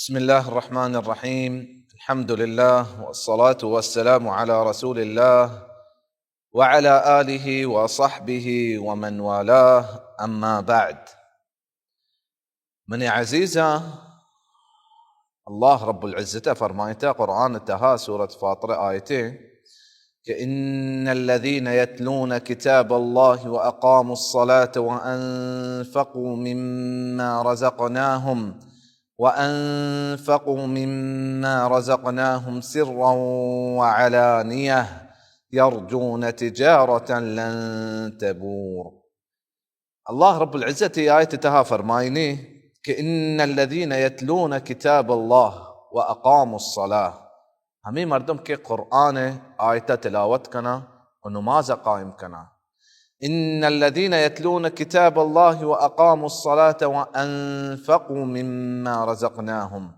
بسم الله الرحمن الرحيم. الحمد لله والصلاة والسلام على رسول الله وعلى آله وصحبه ومن والاه، أما بعد. منی عزیزاں، اللہ رب العزت فرمائتا قرآن تہا سورت فاطر آیتے کہ ان الذين يتلون كتاب الله وأقاموا الصلاة وأنفقوا مما رزقناهم وأنفقوا مما رزقناهم سرا وعلانية يرجون تجارة لن تبور. اللہ رب العزت اے آیت تہا فرمائنی کہ ان الذين يتلون كتاب الله وأقاموا الصلاة، ہمیں مردم کہ قرآن آیت تلاوت کنا و نماز قائم کنا، ان الذين يتلون كتاب الله وأقاموا الصلاة وأنفقوا مما رزقناهم،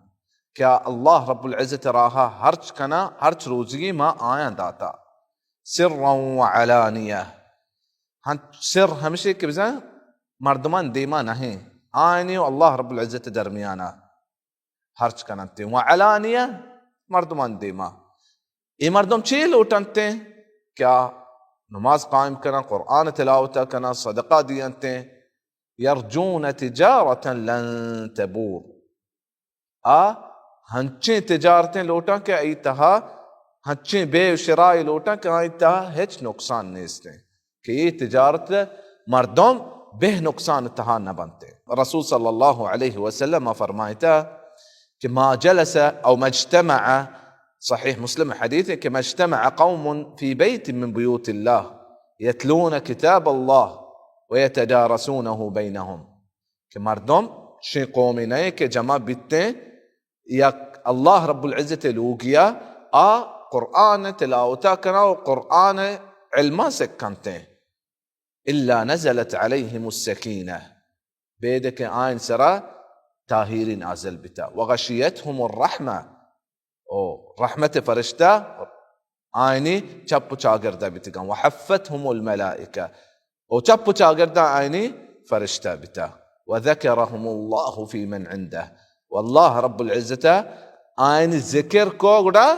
کیا اللہ رب العزت راہا ہرچ کنا، ہرچ روزی ما آیاں داتا، سرا وعلانیہ، ہن سر ہمشی کہ بزن مردمان دیما نہیں، آئینی و اللہ رب العزت درمیانا ہرچ کننتے، وعلانیہ، مردمان دیما۔ اے مردم چے لوٹنتے؟ کیا نماز قائم کنن، قرآن تلاوت کنن، صدقہ دینتے؟ یرجون تجارة لن تبور۔ آ ہنچیں تجارتیں لوٹاں کہ آئی تہا، ہنچیں بے و شرائے لوٹاں کہ آئی تہا ہچ نقصان نیستیں، کہ یہ تجارت مردم بے نقصان تہا نہ بنتے۔ رسول صلی اللہ علیہ وسلم فرمائتا کہ ما جلس او ما اجتمع، صحیح مسلم حدیث ہے کہ ما اجتمع قوم في بيت من بيوت الله يتلون كتاب الله ويتدارسونه بينهم، کہ مردم شیں قومے نئے کہ جمع بیتیں یک اللہ رب العزت لوگیا، آ قرآن تلاوتا کنا و قرآن علما سکنتیں، الا نزلت عليهم السكينة، بید کہ آئین سرا تاہیری نازل بتا، وغشيتهم الرحمة، او رحمت فرشتہ آئینی چپ و چاگردہ بیتگاں، وحفتهم الملائکہ، او چپ و چاگردہ آئینی فرشتہ بیتا، وذکرهم الله فيمن عنده، واللہ رب العزت آئینی ذکر کو گڑا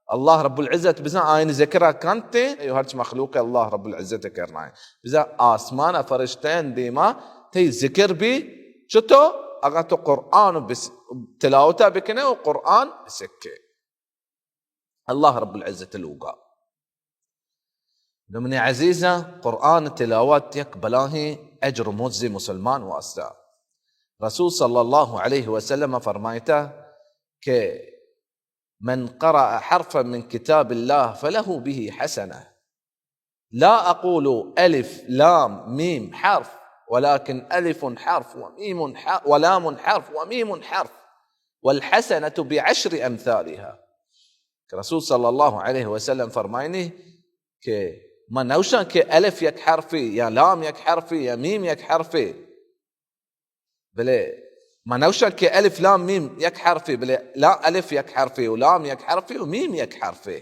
اللہ رب العزت بزاں آئینی ذکرہ کنتے، ایو ہرچ مخلوق اللہ رب العزت کرنا ہے۔ بزاں آسمان فرشتین دیما تئی ذکر بھی چتو، اگاں تو قرآن بس-، تلاوتا بکنے و قرآن بسکے۔ اللہ رب العزت لوگا۔ نو منی عزیزاں، قرآن تلاوت یک بلاہیں اجر و مزے مسلمان واسطہ۔ رسول صلی اللہ علیہ وسلم فرمائتا کہ من قرأ حرفا من كتاب الله فله به حسنة، لا أقول ألف لام ميم حرف، ولكن ألف حرف وميم حرف ولام حرف وميم حرف، والحسنة بعشر أمثالها۔ کہ رسول صلی اللہ علیہ وسلم فرمائنی کہ من نوشاں کہ الف یک حرفی یا لام یک حرفی یا میم یک حرفی، بلے من نوشاں کہ الف لام میم یک حرفے، بلے لا، الف یک حرفے و لام یک حرفے و میم یک حرفے۔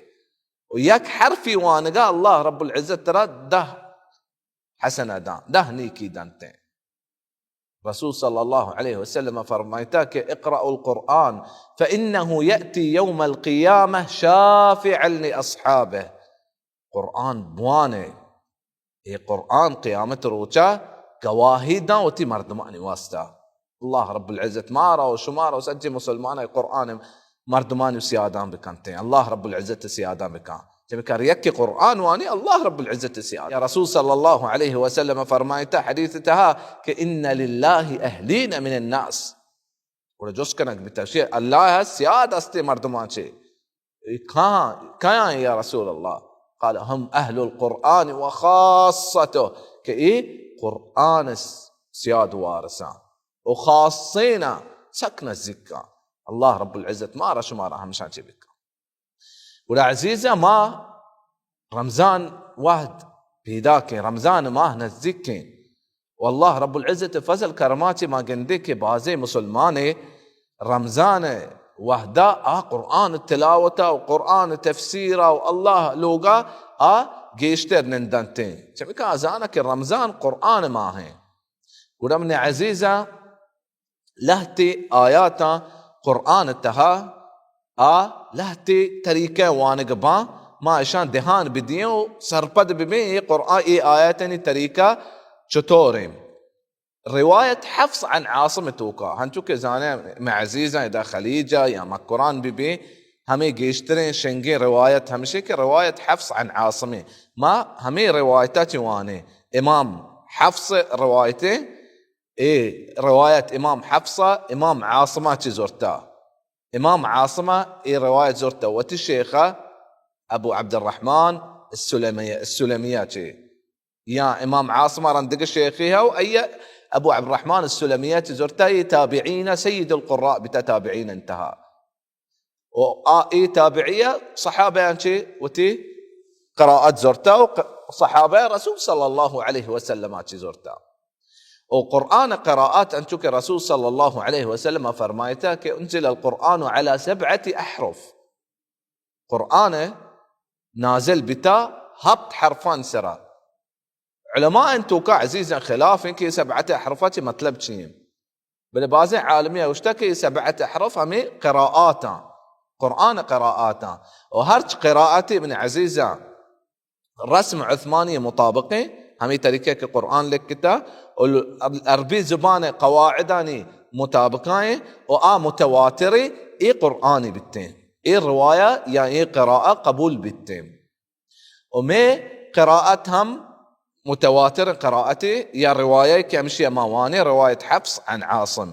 و یک حرفی وانگا اللہ رب العزت ترا دہ حسنہ دان، دہ نیکی دنتے۔ رسول صلی اللہ علیہ وسلم فرمائتا کہ اقرأوا القرآن فإنه يأتي يوم القيامة شافعا لأصحابه۔ قرآن بوانے، اے قرآن قیامت روچا گواہی داں وتی مردمانی واسطہ۔ اللہ رب العزت مارا و شمارا و سجے مسلمان قرآن مردمانی سیادان بکنتے۔ اللہ رب العزت سیادان بکن۔ چمیکہ ہر یک کہ قرآن وانی، اللہ رب العزت سیاد۔ یا رسول صلی اللہ علیہ وسلم فرمائتا حدیث تہا کہ ان للہ اہلین من الناس۔ گڑا جست کنگ بیتا، شی اللہ سیاد استے مردمان چے۔ اے کہاں، کہاں یا رسول اللہ؟ قال هم اهل القرآن وخاصته، کہ اے قرآن سیاد وارساں و خاصینا سک نزیکاں۔ اللہ رب العزت مارا شمارا ہمشان چے بکن۔ گڑا عزیزاں، ما رمضان وہد پیداکیں، رمضان ماہ نزیکیں، و اللہ رب العزت فضل کرما چہ ما گندے کہ بازیں مسلمانے رمضان وہدا آ قرآن تلاوتا و قرآن تفسیرا و اللہ لوگا آ گیشتر نندنتیں۔ چمیکہ آ زانا کہ رمضان قرآن ماہیں۔ گڑا من عزیزاں، لہتے آیاتاں قرآن تہا آ لہتے طریقہ وانگ باں، ما اشاں دھیان بدییں و سرپد ببیں اے قرآن، اے آیاتانی طریقہ چطوریں۔ روایت حفص عن عاصم توکا، ہنچو کہ زانیں مئے عزیزاں ادا خلیجا یا مکران ببیں، ہمے گیشتریں شنگیں روایت ہمشیں کہ روایت حفص عن عاصم۔ ما ہمے روایتا چہ وانیں، امام حفص روایتیں، اے روایت امام حفص امام عاصما چہ زرتا۔ امام عاصم ء اے روایت زرتہ وتی شیخ ء ابو عبدالرحمن السلمی، السلمی ء چے، یا امام عاصم ء رند دگہ شیخے ء، و ای ابو عبدالرحمن السلمی ء چے زرتہ، اے تابعین ء سید القراء بتا، تابعین انتہا۔ و آ اے تابعی ء صحابیاں چے وتی قرائت زرتہ و ق-، صحابہ رسول صلی اللہ علیہ وسلم ء چے زرتہ۔ و قرآن قرائت انچو کہ رسول صلی اللہ علیہ وسلم فرمائتا کہ انزل القرآن على سبعة احرف، قرآن نازل بتا ہپت حرفان سرا۔ علماء ان توکا عزیزاں خلاف ہیں کہ سبعت احرفا چے مطلب چی ہیں، بلے بعض عالمی اوشتا کہ سبعت احرف ہمیں قرائاتاں، قرآن قرائاتاں۔ و ہرچ قرائت ابن عزیزاں رسم عثمانی مطابقیں، ہمے طریقہ کہ قرآن لکھتا، و عربی زبان قواعدانی مطابقائیں، و آ متواتریں، اے قرآنی بیتیں، اے روایہ یا اے قراءہ قبول بیتیں۔ و مئے قراءت ہم متواتر قراءتے یا روایہ کہ ہمشی ما وانیں روایت حفص عن عاصم۔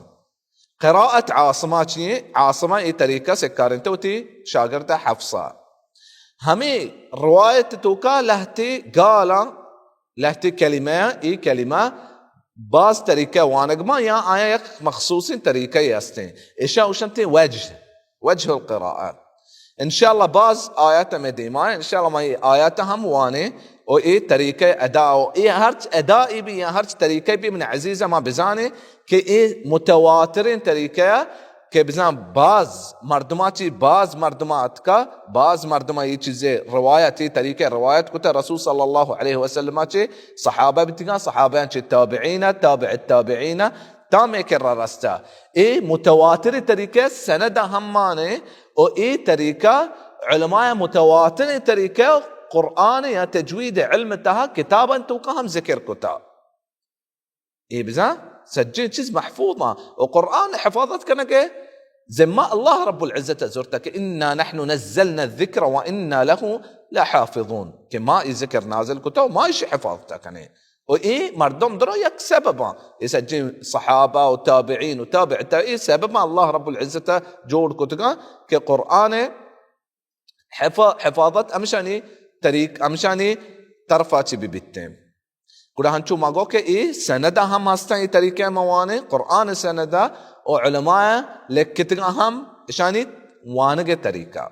قرائت عاصمہ چیئے؟ عاصمہ اے طریقہ سکارینتہ وتی شاگردہ حفصہ۔ ہمے روایت توکا لہتے گالاں، لہتے کلمہ، اے کلمہ باز طریقہ وانگ ما یا آیا یک مخصوصیں طریقہ ہستیں۔ اشاں اوشنتے وجہ، وجہ القراءہ۔ انشاءاللہ باز آیات ہمیں دیما، انشاءاللہ ما اے آیات ہم وانیں و اے طریقہ ادا و اے ہرچ ادا ای بھی یا ہرچ طریقہ بھی من عزیز ما بزانیں کہ اے متواتریں طریقہ کہ بزاں باز مردماں چی، باز مردماں اتکا، باز مردماں اے چیزے روایت، اے طریقہ روایت کتا رسول صلی اللہ علیہ وسلم چے، صحابہ بیتگاں، صحابہ چے تابعین، تابع التابعین، تا مئے کرا رستا۔ اے متواتر طریقہ سند ہم مانے، و اے طریقہ علماء متواتر طریقہ قرآن یا تجوید علم تہا کتاباں توکا ہم ذکر کتا۔ اے بزاں سجیں چیز محفوظ آں۔ و قرآن حفاظت کنگ ء ذمہ اللہ رب العزت ء زرتہ کہ انا نحن نزلنا الذکر و انا لہ لحافظون، کہ ما اے ذکر نازل کتہ و ما ایشی حفاظت ء کنیں۔ و اے مردم درو یک سبب آں۔ اے سجیں صحابہ و تابعین و تابع تا-، اے سبب آں اللہ رب العزت ء جوڑ کتگاں کہ قرآن حفا-، حفاظت ہمشانی طریق، ہمشانی طرفا چی بی بیتیں۔ گڑا ہنچو ما گو کہ اے سند ہم ہستاں، اے طریقہ ما وانیں، قرآن سند و علماء لکھتگاں ہم اشانی وانگ طریقہ۔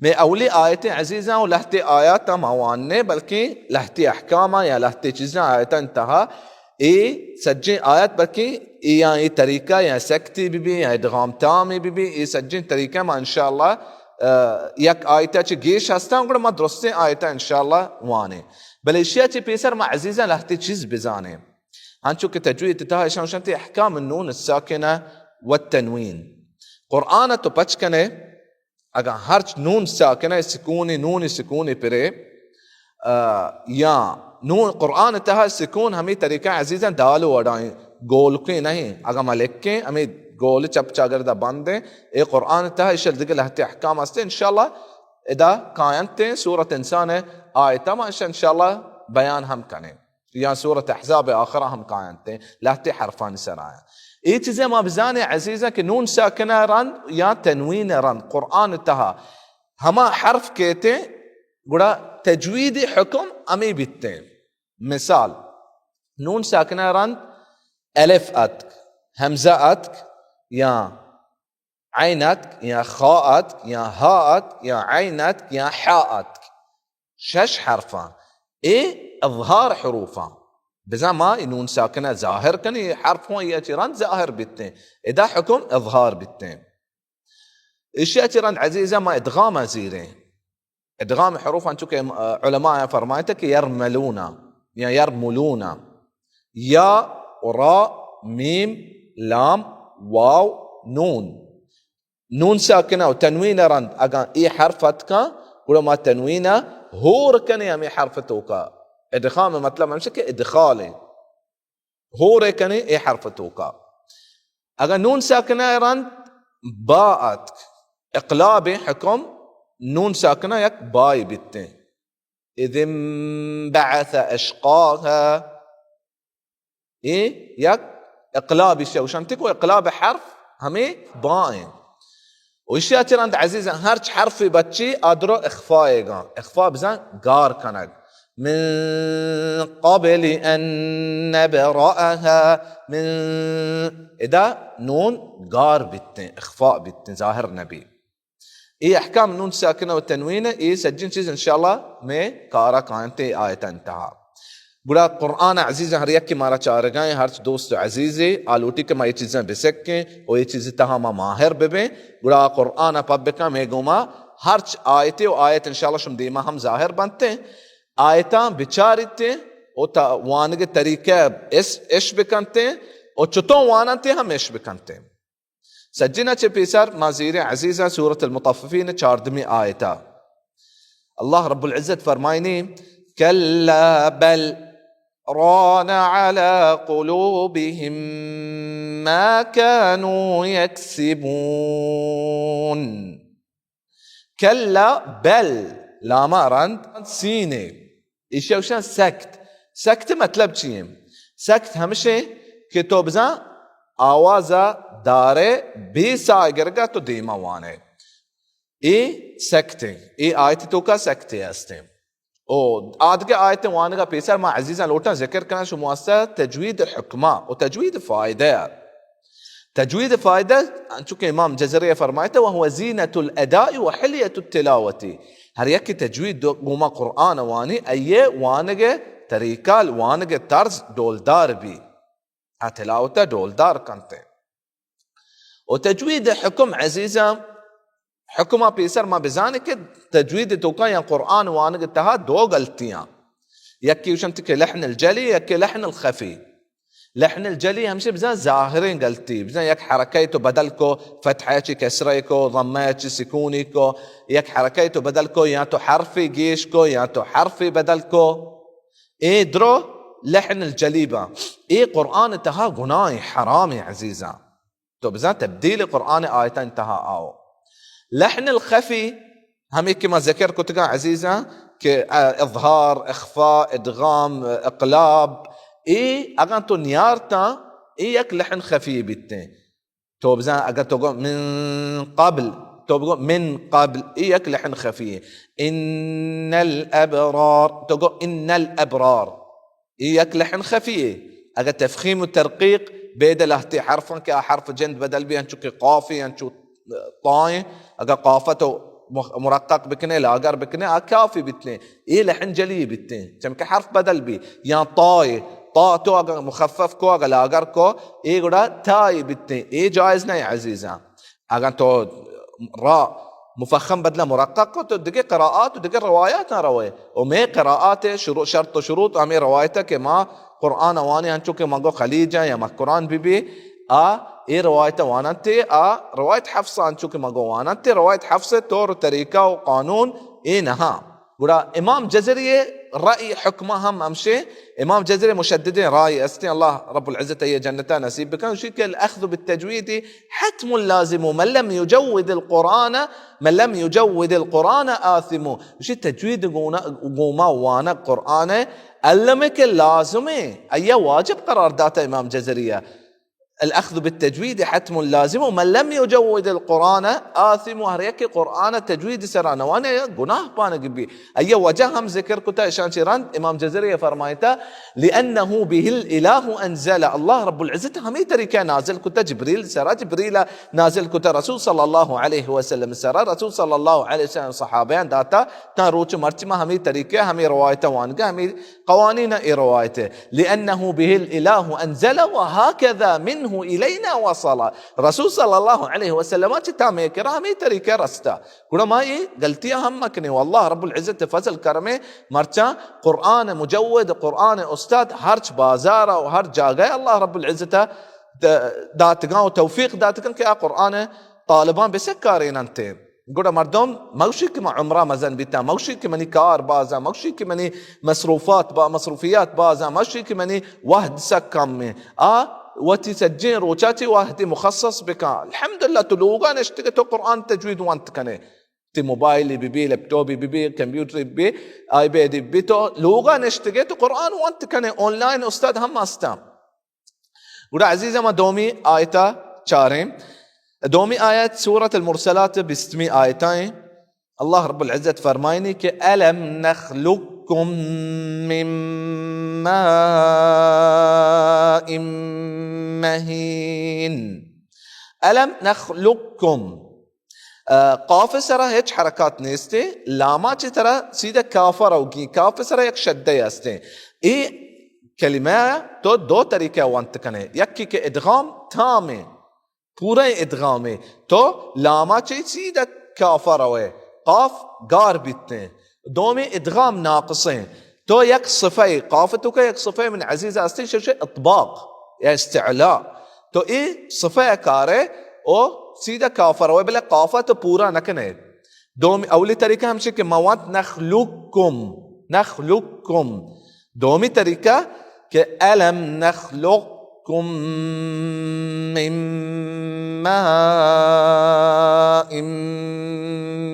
مئے اولی آیت عزیزاں و لہتے آیات ما واننے، بلکہ لہتے احکام یا لہتے چیزاں آیتاں تہا اے سجیں آیت بلکہ اے یا اے طریقہ یا سکتی بی بی یا ادغام تامی بی بی، اے سجیں طریقہ ما انشاءاللہ، آ، یک آیتا چہ گیش ہستاں، گڑا ما درستیں آیتا انشاءاللہ وانیں۔ بلے اشیا چہ پیسر ما عزیزاں لہتے چیز بزانیں۔ ہنچو کہ تجوید تہا اشان شنتے احکام النون الساکنہ والتنوین۔ قرآن تو پچ کنے، اگاں ہرچ نون ساکنہ سکونی، نون سکونی پرے، آ، یا نون قرآن تہا سکون ہمیں طریقہ عزیزاں دال وڑائیں، گولکیں نہیں۔ اگاں ما لکھیں، ہمیں گول چپ چاگردہ بندیں۔ اے قرآن تہا اشل دگہ لہتے احکام ہستیں۔ انشاءاللہ ادا کاینتیں سورت انسان آیتا ما اش انشاءاللہ بیان ہم کنیں۔ یا سورت احزاب آخرا ہم کاینتیں، لہتے حرفانی سرا۔ اے چیزیں ما بزانیں عزیزاں کہ نون ساکنہ رند یا تنوین رند قرآن تہا ہما حرف کیتیں، گڑا تجوید حکم ہمیں بیتیں۔ مثال، نون ساکنہ رند الف اتک، ہمزہ اتک، یا عین اتک، یا خا اتک، یا ہا اتک، یا عین اتک، یا حا اتک۔ شش حرفاں۔ اے اظہار حروفاں۔ بزاں ما اے نون ساکنہ ظاہر کنیں، اے حرف ہوں یا چہ رند ظاہر بیتیں۔ ادا حکم اظہار بیتیں۔ اشیا چہ رند عزیزاں ما ادغام زیریں۔ ادغام حروف انچو کہ، آ، علماء فرمائیتا کہ یرملون یا یرملون۔ یا، را، میم، لام، واو، نون۔ نون ساکنہ و تنوین رند اگاں اے حرف اتکاں، گڑا ما تنوین ہور کنیں ہمیں حرف توکا۔ ادغام مطلب ہمشہ کہ ادخال ہیں۔ ہور کنیں اے حرف توکا۔ اگاں نون ساکنہ رند با اتک، اقلاب حکم نون ساکنہ یک بائی بیتیں۔ اذ انبعث اشقاها۔ اے یک اقلابی شے گوشنت کہ اقلاب حرف ہمیں با ایں۔ و ایشی ء چہ رند عزیزاں ہرچ حرفے بچی آ درو اخفا ئیگاں، اخفا بزاں گار کنگ۔ من قبل ان نبرأها، من، ادا نون گار بیتیں، اخفا بیتیں، ظاہر نبی۔ اے احکام نون ساکنہ و تنوین، اے سجن چیز انشاءاللہ میں کارا کاینتے آیت انتہا۔ گڑا قرآن عزیز ہر یک کہ مارا چارگائیں، ہرچ دوست و عزیزے آ لوٹی کہ ما اے چیزاں بسکیں و اے چیز تہا ما ماہر ببیں، گڑا قرآن پب بکن میں گوما ہرچ آیتے و آیت انشاءاللہ شم دیما ہم ظاہر بنتے، آیتاں بچاریتے و تا وانگ طریقہ اس، اش بکنتے و چتوں واننتے ہم اش بکنتے۔ سجنا چہ پیسر ما زیریں عزیزاں سورۃ المطففین چاردمی آیتا۔ اللہ رب العزت فرمائنی، کلا بل ران علی قلوبهم ما كانوا يكسبون۔ کلا بل، لاما رند سینے۔ ایشی گوشن سکت۔ سکت مطلب چی ہیں؟ سکت ہمشے کہ تو بزاں آوازا دارے بے ساہ گرگا تو دیما وانے۔ اے سکت ہیں۔ اے آیت توکا سکتے ہستیں۔ او آدگہ آیت وانگا پیسر ما عزیزاں لوٹاں ذکر کناں شما واسطہ تجوید حکمہ و تجوید فائدہ۔ تجوید فائدہ، انچو کہ امام جزری فرمائیتا، وهو زینة الاداء وحلیة التلاوة۔ ہر یکے تجوید گوما قرآن وانی، ایے وانگ طریقہ، وانگ طرز ڈولدار بی۔ آ تلاوت ڈولدار کنتے۔ و تجوید حکم عزیزاں، حکم ء پیسر ما بزانیں کہ تجوید توکا یا قرآن وانگ تہا دو غلطیاں۔ یکے گوشنت کہ لحن الجلی، یکے لحن الخفی۔ لحن الجلی ہمشی بزاں ظاہریں غلطی، بزاں یک حرکہ تو بدل کو، فتحہ چی کسرہ کو، ضمہ چی سکونی کو، یک حرکہ تو بدل کو، یا تو حرفی گیش کو، یا تو حرفی بدل کو۔ اے درو لحن الجلی با۔ اے قرآن تہا گناہ حرام عزیزاں۔ تو بزاں تبدیل قرآن آیتاں تہا آؤ۔ لحن الخفی ہمیں کہ ما ذکر کتگاں عزیزاں کہ، آ، اظہار، اخفاء، ادغام، اقلاب، اے اگاں تو نیارتاں، اے یک لحن خفی بیتیں۔ تو بزاں اگاں تو گو من قبل، تو بگو من قبل، اے یک لحن خفی ہے۔ ان الابرار، تو گو ان الابرار۔ اے یک لحن خفی ہے۔ اگہ تفخیم و ترقیق بید لہتے حرفاں کہ آ حرف جند بدل بی، انچو کہ قافی، انچو طائیں، اگہ قافہ تو مخ-، مرقق بکنے، لاگر بکنے، آ کافی بتنے۔ اے لحن جلی بتنے، چمکہ حرف بدل بی، یا طائے، طا تو اگہ مخفف کو، اگہ لاگر کو، اے گڑا تائی بتنے۔ اے جائز نہیں عزیزاں۔ اگاں تو را مفخم بدلہ مرقق کو تو دگہ قراءات و دگہ روایات نہ روئے۔ و مے قراءات شروع، شرط و شروط ہمیں روایت ہے کہ ما قرآن وانی انچو کہ مگو خلیجاں یا مکران بی بی، آ اے روایت واننتے، آ روایت حفص انچو کہ مگو واننتے، روایت حفص طور و طریقہ و قانون اے نہاں۔ گڑا امام جزری رأی حکمہ ہم ہمشے، امام جزری مشددیں رأی استیں، اللہ رب العزت یہ جنتا نصیب بکن، شی کہ الاخذ بالتجوید حتم لازم، من لم يجود القرآن، من لم يجود القرآن آثم۔ شی تجوید گونا، گوما وانگ قرآن علم کہ لازم ہے، ایا واجب قرار داتا امام جزریہ۔ الاخذ بالتجوید حتم لازم، من لم يجود القرآن آثم، ہر یک قرآن تجوید سرا نوانے گناہ پانگ بی۔ ایا وجہ ہم ذکر کتا، اشان چی رند امام جزری فرمائیتا، لأنه به الإله أنزل، اللہ رب العزت ہمیں طریقہ نازل کتا، جبریل سرا، جبریل نازل کتا، رسول صلی اللہ علیہ وسلم سرا، رسول صلی اللہ علیہ وسلم صحابیان داتا، تا روچ مرچی ما ہمیں طریقہ، ہمیں روایت وانگا، ہمیں قوانین اے روایت ہے۔ لأنه به الإله أنزل وهكذا منه إلينا وصل۔ رسول صلی اللہ علیہ وسلم چہ تا مے کرا ہمیں طریقہ رستا۔ گڑا ما یہ غلطیاں ہم مکنے و اللہ رب العزت فضل کرمے مرچاں قرآن مجود، قرآن استاد ہرچ بازار و ہر جاگہ اللہ رب العزت د-، داتگاں و توفیق داتگاں کہ آ قرآن طالباں بسکاریننت۔ گڑا مردم مگوشی کہ من عمرا مزن بیتاں، مگوشی کہ منی کار بازاں، مگوشی کہ منی مصروفات با، مصروفیات بازاں، مگوشی کہ منی وہد سک کم ایں۔ آ وتی سجیں روچا چہ وہدے مخصص بکاں۔ الحمدللہ تو لوگا نشتگے تو قرآن تجوید وانت کنے۔ تی موبائل بی بی، لیپ ٹاپ بی بی، کمپیوٹر بی بی، آئی پیڈ بی بی، تو لوگا نشتگے تو قرآن وانت کنے، آن لائن استاد ہم ہستاں۔ گڑا عزیزاں، ما دومی آیتا چاریں۔ دومی آیت سورة المرسلات بیستمی آیتا ایں۔ اللہ رب العزت فرمائنی کہ الم نخلقکم من ماء مہین۔ الم نخلقکم۔ آ، قاف سرا ہچ حرکات نیستے، لاما چی طرح سیدھا کافا روگی، کاف سرا یک شدہ ہستے۔ اے کلمہ تو دو طریقہ وانت کنے، یکی کہ ادغام تامیں، پورا ادغامے، تو لاما چی سیدھا کافا روے، قاف گار بیتیں۔ دومی ادغام ناقصیں۔ تو یک صفہ، قاف تو کہ یک صفہ من عزیز ہستے، شش اطباق یا استعلاء۔ تو اے صفہ کارے او سیدھا کافا روے، بلے قافا تو پورا نکنے۔ دومی، اولی طریقہ ہمشی کہ موت نخلقکم، نخلقکم۔ دومی طریقہ کہ الم نخلقکم من ماء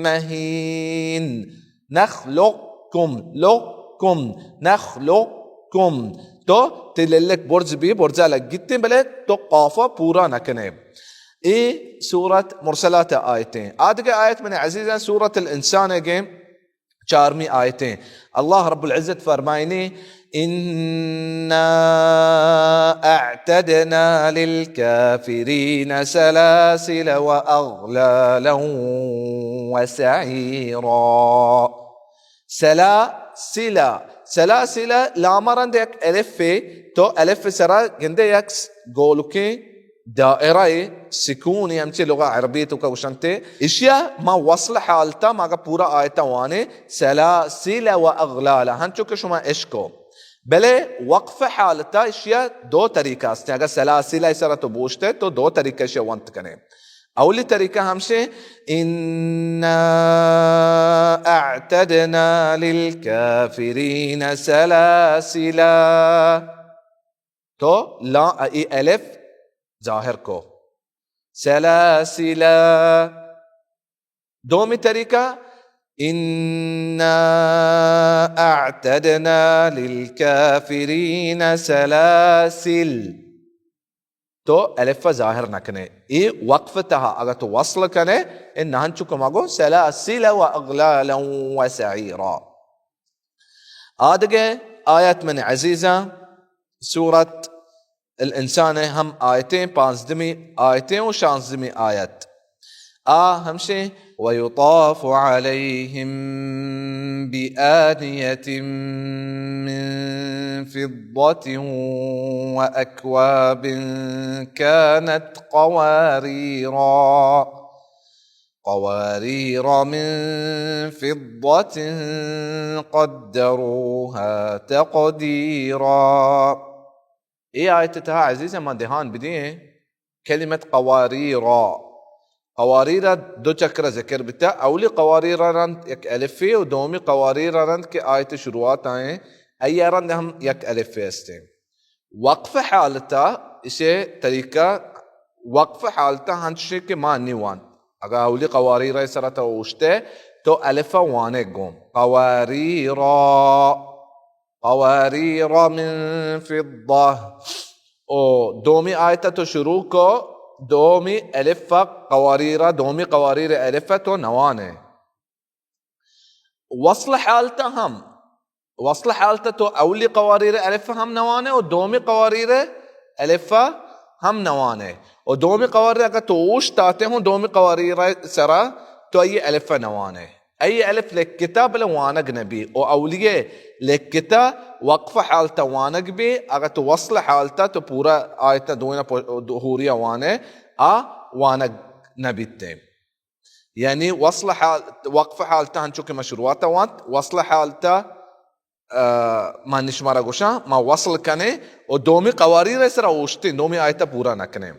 مہین۔ نخلقکم، لقکم، نخلقکم۔ تو تی للک برز بی، برزا لگیتیں، بلے تو قافا پورا نکنے۔ اے سورت مرسلات آیتیں۔ آدگہ آیت من عزیزاں سورت الانسان گیں چارمی آیتیں۔ اللہ رب العزت فرمائنی، انا اعتدنا للکافرین سلاسل واغلالا وسعیرا۔ سلاسل، سلاسل، لام رند یک الفے، تو الف سرا گندے یک گولکیں دائرہ سکونی، ہمچے لغہ عربی تو کا گوشنتے۔ اشیا ما وصل حالتا، ما اگا پورا آیتا وانے، سلاسل و اغلالا، ہنچو کہ شما اشکو۔ بلے وقف حالتا اشیا دو طریقہ ہستے۔ اگر سلاسل سرا تو بوشتے تو دو طریقہ اشیا وانت کنے۔ اولی طریقہ ہمشے، انا اعتدنا للکافرین سلاسلا۔ تو لا، ای الف ظاہر کو۔ سلاسلا۔ دومی طریقہ، انا اعتدنا للکافرین سلاسل۔ تو الف ظاہر نہ کنے۔ اے وقف تہا اگر تو وصل کنے، اے نہنچو کہ ما گو سلاسل و اغلالا و سعیرا۔ آدگہ آیت من عزیزاں، سورت الانسان ہم آیتیں، پانزدمی آیتیں و شانزدمی آیت۔ آ ہمشیں، ویطاف علیہم بآنیة من فضة وأكواب كانت قواريرا۔ قوارير من فضة قدروها تقديرا۔ اے آیت تہا عزیز ما دھیان بدیں، کلمت قواریرا، قواریرا دو چکر ذکر بیتا۔ اولی قواریرا رند یک الفے و دومی قواریرا رند کہ آیت شروعات آئیں، ایا رند ہم یک الفے استیں۔ وقف حالتا اسے طریقہ، وقف حالتا ہنچشیں کہ ما نی وانت۔ اگا اولی قواریرا سرا تو اوشتے تو الفا وانے گوں۔ قواریرا، قواریرا من فضة۔ او دومی آیتا تو شروع کو، دومی الفا قواریرا، دومی قواریر الفا تو نوانے۔ وصل حالتا ہم، وصل حالتا تو اولی قواریر الف ہم نوانے و دومی قواریر الف ہم نوانے۔ و دومی قواریر اگر تو اوشتاتے ہوں دومی قواریر سرا تو ای الف نوانے۔ ای الف لکھتا بلے وانگ نبی۔ و اولی لکھتا وقف حالتا وانگ بی، اگر تو وصل حالتا تو پورا آیتا دوینا پو-، دو-، ہوریا وانے، آ وانگ نبیتے۔ یعنی وصل حال، وقف حالتا ہنچو کہ ما شروعاتا وانت، وصل حالتا، آ، ما نی شمارا گوشاں، ما وصل کنیں و دومی قواریر سرا اوشتیں، دومی آیتا پورا نکنیں۔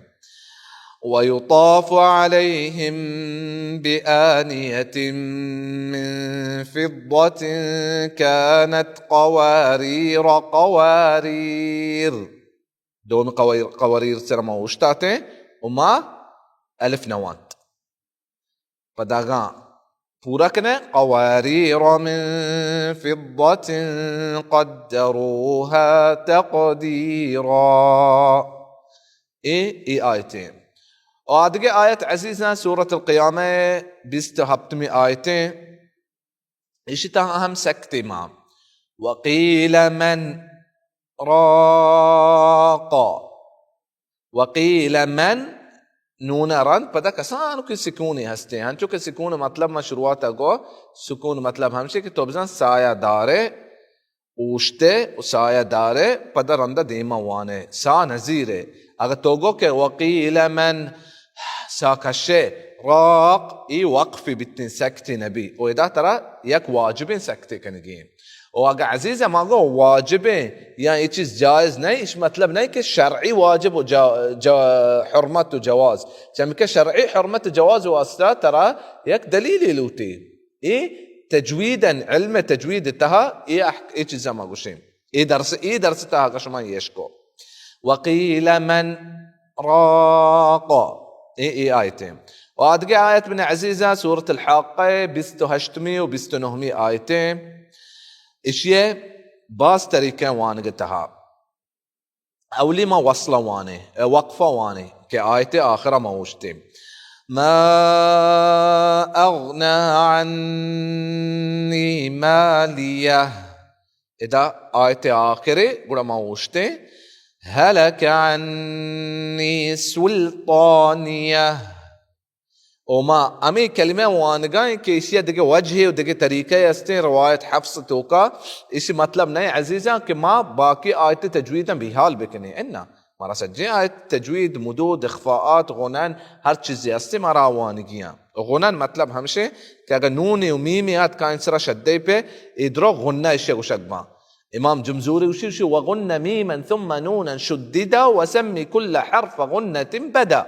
ويطاف عليهم بآنية من فضة كانت قوارير، قوارير. دومی قواریر، قواریر سرا ما اوشتاتیں و ما الف نوانت. پدا اگاں پورا کنے، قوارير من فضة قدروها تقديرا. اے، اے آیتیں. و آدگہ آیت عزیزاں، سورة القیامہ بیست و ہپتمی آیتیں. اشی تہا ہم سکتے ما. وقيل من راق. وقيل من، نون ء رند پدا کسانکیں سکونے ہستیں، ہنچو کہ سکون مطلب ما شروعات ء گو، سکون مطلب ہمشی کہ تو بزن سایہ دارے، اوشتے و سایہ دارے، پدا رندا دیما وانے، سا نزیرے. اگہ تو گو کہ وقيل من، سا کشے، راق، ای وقفی بیتیں، سکتے نبی. و ادا ترا یک واجبیں سکتے کنگی. و اگہ عزیز ما گو واجبیں یا اے چیز جائز نہیں، اش مطلب نہیں کہ شرعی واجب و جا-، جا-، حرمت و جواز. چمکہ شرعی حرمت و جواز واسطہ ترا یک دلیلی لوٹی. اے تجویدن، علم تجوید تہا اے احک-، اے چیزا ما گوشیں. اے درس، اے درس تہا کہ شما یش کو. وقيل من راق. اے، اے آیتیں. و آدگہ آیت من عزیزاں، سورة الحاقہ، بیست و ہشتمی و بیست و نہمی آیتیں. اشیے باز طریقہ وانگ تہا. اولی ما وصل وانے، اے وقفہ وانے کہ آیت آخرہ ما اوشتے. ما اغنى عني ماليه. ادا آیت آخرے گڑا ما اوشتے. هلك عني سلطانيه. و ما ہمے کلمہ وانگائیں کہ اشی دگہ وجہے و دگہ طریقہ استیں، روایت حفص توکا. اشی مطلب نئے عزیزاں کہ ما باقی آیت تجویداں بیحال بکنیں. انا مارا سجیں آیت تجوید، مدود، اخفاءات، غنن، ہر چیزے استیں مارا وانگیاں. غنن مطلب ہمشے کہ اگر نون و میم آت کائن سرا شدے پہ، ادرو غنہ اشی گوشگ باں. امام جمزوری اشی، اشی وغن ميما ثم نونا شددا وسم كل حرف غنة بدا.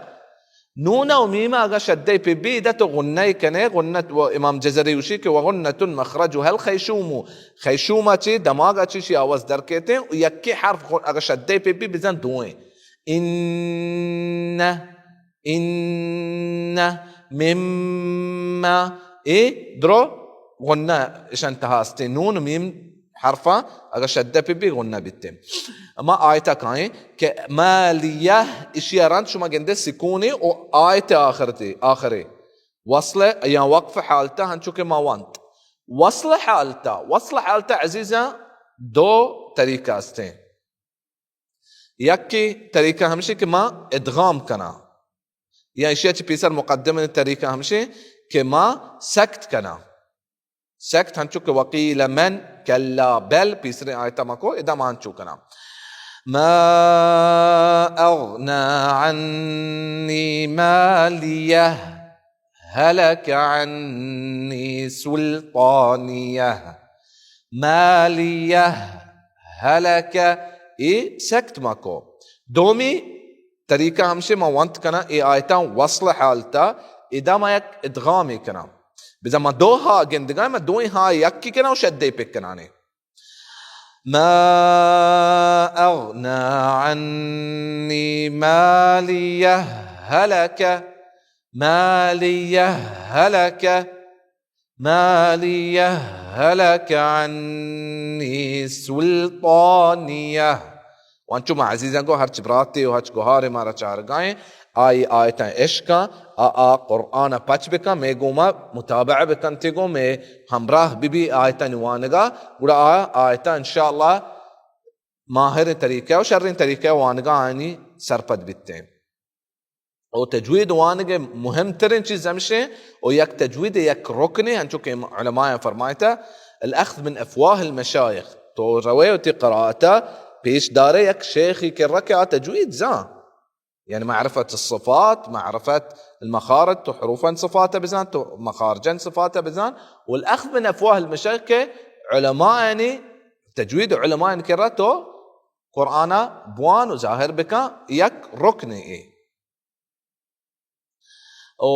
نون و میم اگا شدے پہ بی، ادا تو غنہ کنے، غنت و امام جزری اشی کہ وغنة مخرجها الخيشوم. خیشوم چی دماغ چی شی آواز در کیتے و یکی حرف غن-، اگا شدے پہ بی بزن دوئیں. ان، ان، مما، اے درو غنہ اشان تہا استیں. نون میم حرفاں اگہ شدہ پہ بی غنہ بیتیں. اما آیتا کائیں کہ مالیہ، اشی رند شما گندے سکونی و آیت آخرتے، آخرے وصل یا وقف حالتا ہنچو کہ ما وانت. وصل حالتا، وصل حالتا عزیزاں دو طریقہ استیں. یکے طریقہ ہمشی کہ ما ادغام کناں، یا اشیا چہ پیسر مقدمہ طریقہ ہمشی کہ ما سکت کناں. سکت ہنچو کہ وقیل من، کلا بل، پیسریں آیتا ما کو، ادا ما ہنچو کناں. ما اغنى عني ماليه هلك عني سلطانيه. ماليه هلك، اے سکت ما کو. دومی طریقہ ہمشے ما وانت کناں، اے آیتاں وصل حالتا، ادا ما یک ادغامی کناں. بزاں ما دو ہا گندگاں، ما دوئیں ہا یکی کناں و شدے پک کنانے. ما اغنى عني ماليه هلك، ماليه هلك، ماليه هلك عني سلطانيه. وانچو ما عزیزاں گو ہرچ براتے و ہرچ گوہارے مارا چارگائیں، آئی آیتاں اشکاں، آ، آ قرآن پچ بکن، مے گوما متابعہ بکن تے گو، مے ہمراہ بی بی آیتانی وانگا، گڑا آ آیتاں انشاءاللہ ماہریں طریقہ و شریں طریقہ وانگا آنی سرپد بیتیں. او تجوید وانگ مہم ترین چیز ہمشیں، او یک تجوید یک رکنے، ہنچو کہ علماء فرمائتا، الاخذ من افواه المشایخ، تو روے و تی قرآتا پیش دارے یک شیخی کرا کہ آ تجوید زان. یعنی معرفت الصفات، معرفت المخارج، تو حروفاً صفات بزان، تو مخارجاً صفات بزان، والاخذ من افواه المشایخ کہ علماء یعنی تجوید علماء کرا تو قرآن بوان و ظاہر بکن، یک رکنے اے. او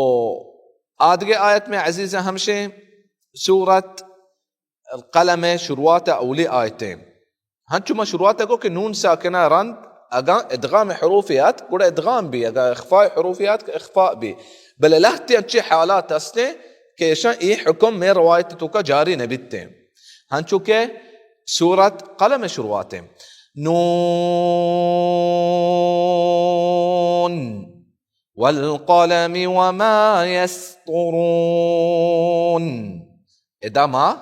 آدگہ آیت مئے عزیزاں ہمشیں، سورت القلم ءِ شروعات ءِ اولی آیتیں۔ ہنچو ما شروعات ءَ گو کہ نون ساکنہ رند اگاں ادغام حروفے آت، گڑا ادغام بی، اگاں اخفاء حروفے آت، اخفاء بی۔ بلے لہتے انچیں حالات ہستیں کہ ایشاں اے حکم مئے روایت توکا جاری نہ بیتیں۔ ہنچو کہ سورت قلم ءِ شروعاتیں۔ نون والقلم وما يسطرون۔ ادا ما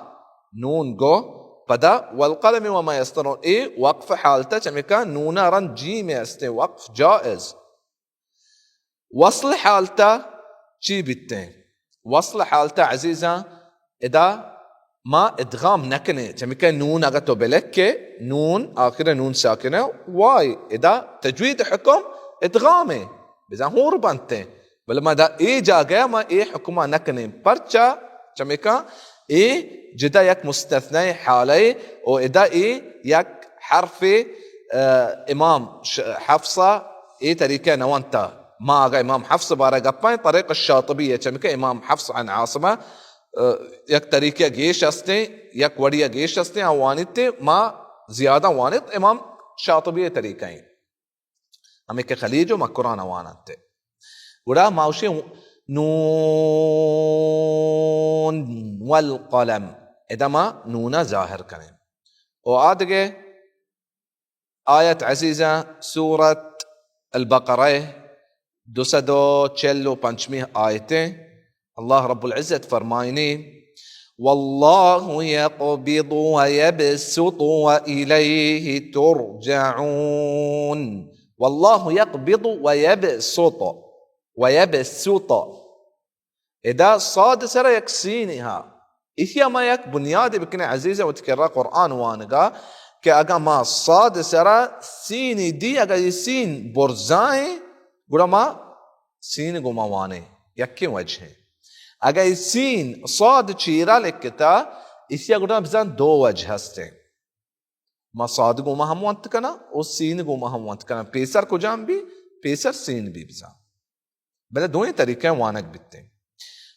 نون گو، پدا والقلم وما يسطرون۔ اے وقف حالتا چمیکا نونا رند جیم استیں، وقف جائز۔ وصل حالتا چی بیتیں؟ وصل حالتا عزیزاں، ادا ما ادغام نہ کنیں۔ چمیکہ نون اگہ تو بلکے، نون، آخر نون ساکنہ، وائی، ادا تجوید حکم ادغامیں، بزاں ہور بنتیں۔ بلے ما ادا اے جاگہ ما اے حکما نہ کنیں۔ پرچا؟ چمیکہ اے جدا یک مستثنی حالے، او ادا اے یک حرف، آ، امام ش-، حفص اے طریقہ نہ ونتا۔ ما اگہ امام حفص بارہ گپائیں، طریق الشاطبی ہے، چمیکہ امام حفص عن عاصمہ، آ، یک طریقہ گیش استیں، یک وڑیا گیش استیں، آ وانیت، ما زیادہ وانیت امام شاطبی طریقہ ایں۔ ہمے کہ خلیج و مکران واننت۔ گڑا ما وشیں نون والقلم۔ ادا ما نونا ظاہر کنیں۔ او آدگہ آیت عزیزاں، سورت البقرہ، دو سد و چل و پنچمی آیتیں۔ اللہ رب العزت فرمائنی: واللہ یقبض و یبسط و الیہ ترجعون۔ واللہ یقبض و یبسط، و یبسط۔ ادا صاد سرا یک سینی ہا۔ ایشی ما یک بنیادی بکنیں عزیزاں وتی کرا قرآن وانگا کہ اگاں ما صاد سرا سینی دی، اگاں اے سین برزائیں، گڑا ما سین گوما وانیں، یکیں وجہ ہیں۔ اگاں اے سین صاد چیرا لکھتا، ایشی گڑا بزاں دو وجہ ہستیں۔ ما صاد گوما ہم ونت کناں و سین گوما ہم ونت کناں۔ پیسر کجام بی؟ پیسر سین بی بزاں۔ بلے دوئیں طریقہ وانگ بیتیں۔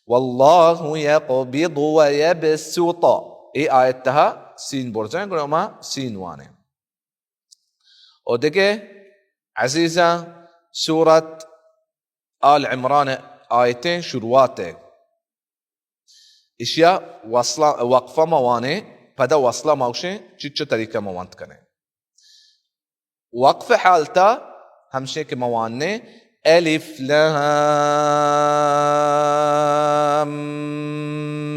واللہ یقبض و یبسط۔ اے آیت تہا سین برزیں، گڑا ما سین وانیں۔ و دگہ عزیزاں، سورت آل عمران آیتیں شروعات ہے۔ اشیا وصلہ، وقفہ ما وانیں، پدا وصلہ ما گوشیں، چچو طریقہ ما وانت کنیں۔ وقف حالتا ہمشیں کہ ما وانیں، الف لام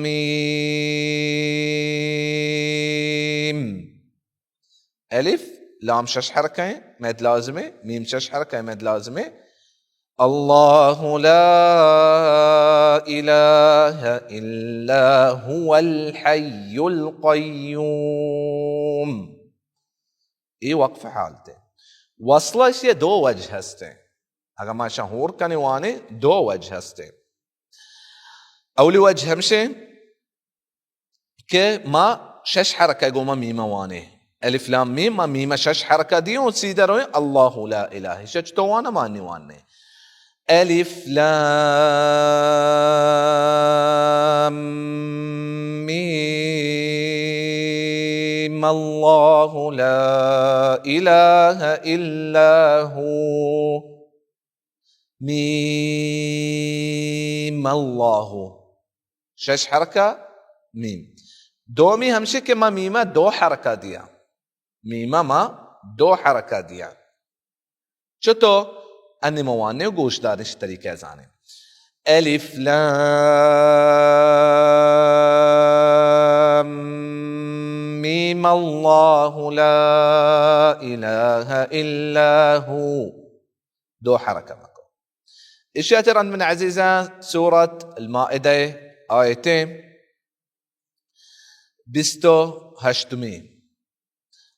میم۔ الف، لام شش حرکہ ہیں، مد لازم ہے، میم شش حرکہ ہیں، مد لازم ہے۔ اللہ لا الہ الا هو الحی القیوم۔ اے وقف حالتے۔ وصلہ اشی دو وجہ ہستے۔ اگر ما شاں ہور کنے وانے، دو وجہ ہستے۔ اولی وجہ ہمشے کہ ما شش حرکہ گوما میمہ وانے۔ الف لام میم، ما میمہ شش حرکہ دیوں، سیدھا رویں اللہ لا الہ۔ شش تو وانا، ما نی وانے۔ الف لام میم، اللہ لا الہ الا هو۔ میم اللہ۔ شش حرکہ میم۔ دومی ہمشی کہ ما میمہ دو حرکہ دیا۔ میمہ ما دو حرکہ دیا۔ چتو؟ انی ما وانے و گوشدارش طریقہ زانے۔ الف لام میم اللہ لا الہ الا هو۔ دو حرکہ مکو۔ اشیا چہ رند من عزیزاں، سورت المائدہ، آیتیں بیست و ہشتمی۔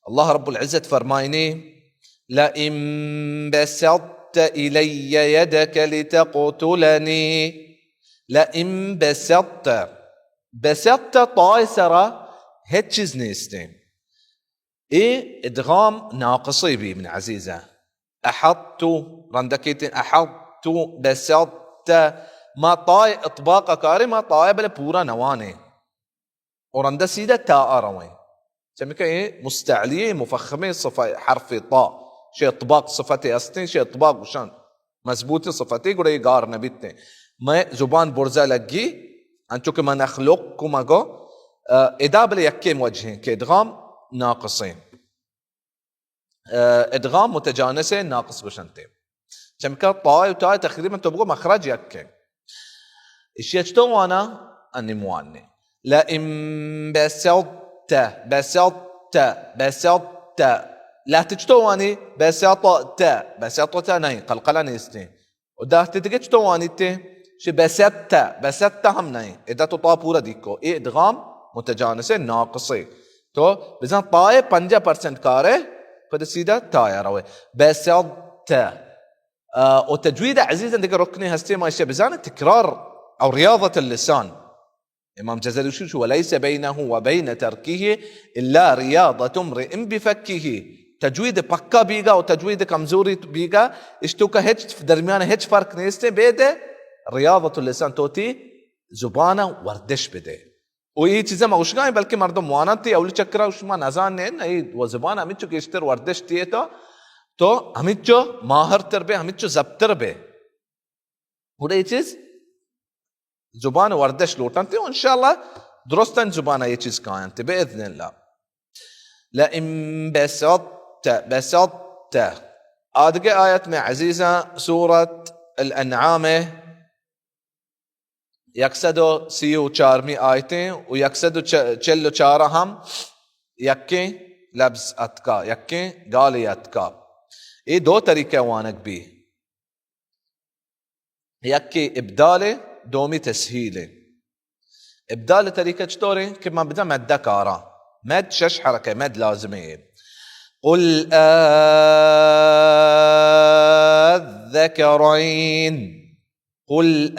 اللہ رب العزت فرمائنی: لئن بسطت الی یدک لتقتلنی، لئن بسطت، بسطت طائے سرا ہچ چیز نیستیں۔ اے ادغام ناقصی بی من عزیزہ۔ احطت، رندکیتیں احطت، بسطت، ما تائے اطباق کاریں، ما تائے بلے پورا نوانیں۔ اور اندہ سیدھا تا آ رویں۔ چمیکہ اے مستعلی مفخمیں صفت حرف تا۔ شے اطباق صفت ہستیں، شے اطباق گوشن۔ مضبوط صفتے گڑا اے گار نہ بیتیں۔ مئے زبان برزا لگی، انچو کہ من اخلق کو مگو، آ، ادا بلے یکیں وجہیں کہ ادغام ناقصیں۔ آ، ادغام متجانس ناقص گوشنتے۔ چمکہ تا و تا تقریباً تو بگو مخرج یکیں۔ اشی چطور وانا؟ انی موانے۔ لئن بسطت، بسطت، بسطت۔ لہتے چطور وانی؟ بسطت، بسطت نہیں، قلقلہ نیستیں۔ و دہتے دگہ چطور وانیتے؟ شی بسطت، بسطت ہم نہیں۔ ادا تو تا پورا دیکو۔ اے ادغام متجانس ناقصے۔ تو بزن تائے پنجاہ پرسنٹ کارے، پد سیدھا تایا روے۔ بسطت۔ آ، و تجوید عزیزاں دگہ رکنے ہستے، ما اشی بزن تکرار او ریاضت اللسان۔ امام جزری شو، شو، وليس بينه وبين تركه إلا رياضة امرئ بفكه۔ تجوید پکا بیگا و تجوید کمزوری بیگا، اشتوکا ہچ درمیان ہچ فرق نیستے، بید ریاضت اللسان، تو تی زبان ورزش بدے۔ و اے چیزا ما گوشگائیں، بلکہ مردم وانان تی اولی چکرا شما نزانیں، نہ، اے و زبان ہمچو گیشتر ورزش دیے تو، تو ہمچو ماہر تر بے، ہمچو زبتر بے۔ گڑا اے چیز زبان ورزش لوٹنت و انشاءاللہ درستیں زبان اے چیز کاینت باذن اللہ۔ لئن بسطت، بسطت۔ آدگہ آیت میں عزیزاں سورت الانعام یک سد و سی و چارمی آیتیں و یک سد و چل و چار ہم یکیں لبز اتکا، یکیں گالے اتکا۔ اے دو طریقہ وانگ بی۔ یکے ابدال، دومی تسہیل۔ ابدال طریقہ چطوریں کہ ما بدا مدہ کاراں۔ مد شش حرکہ، مد لازمیں۔ قل آذکرین، قل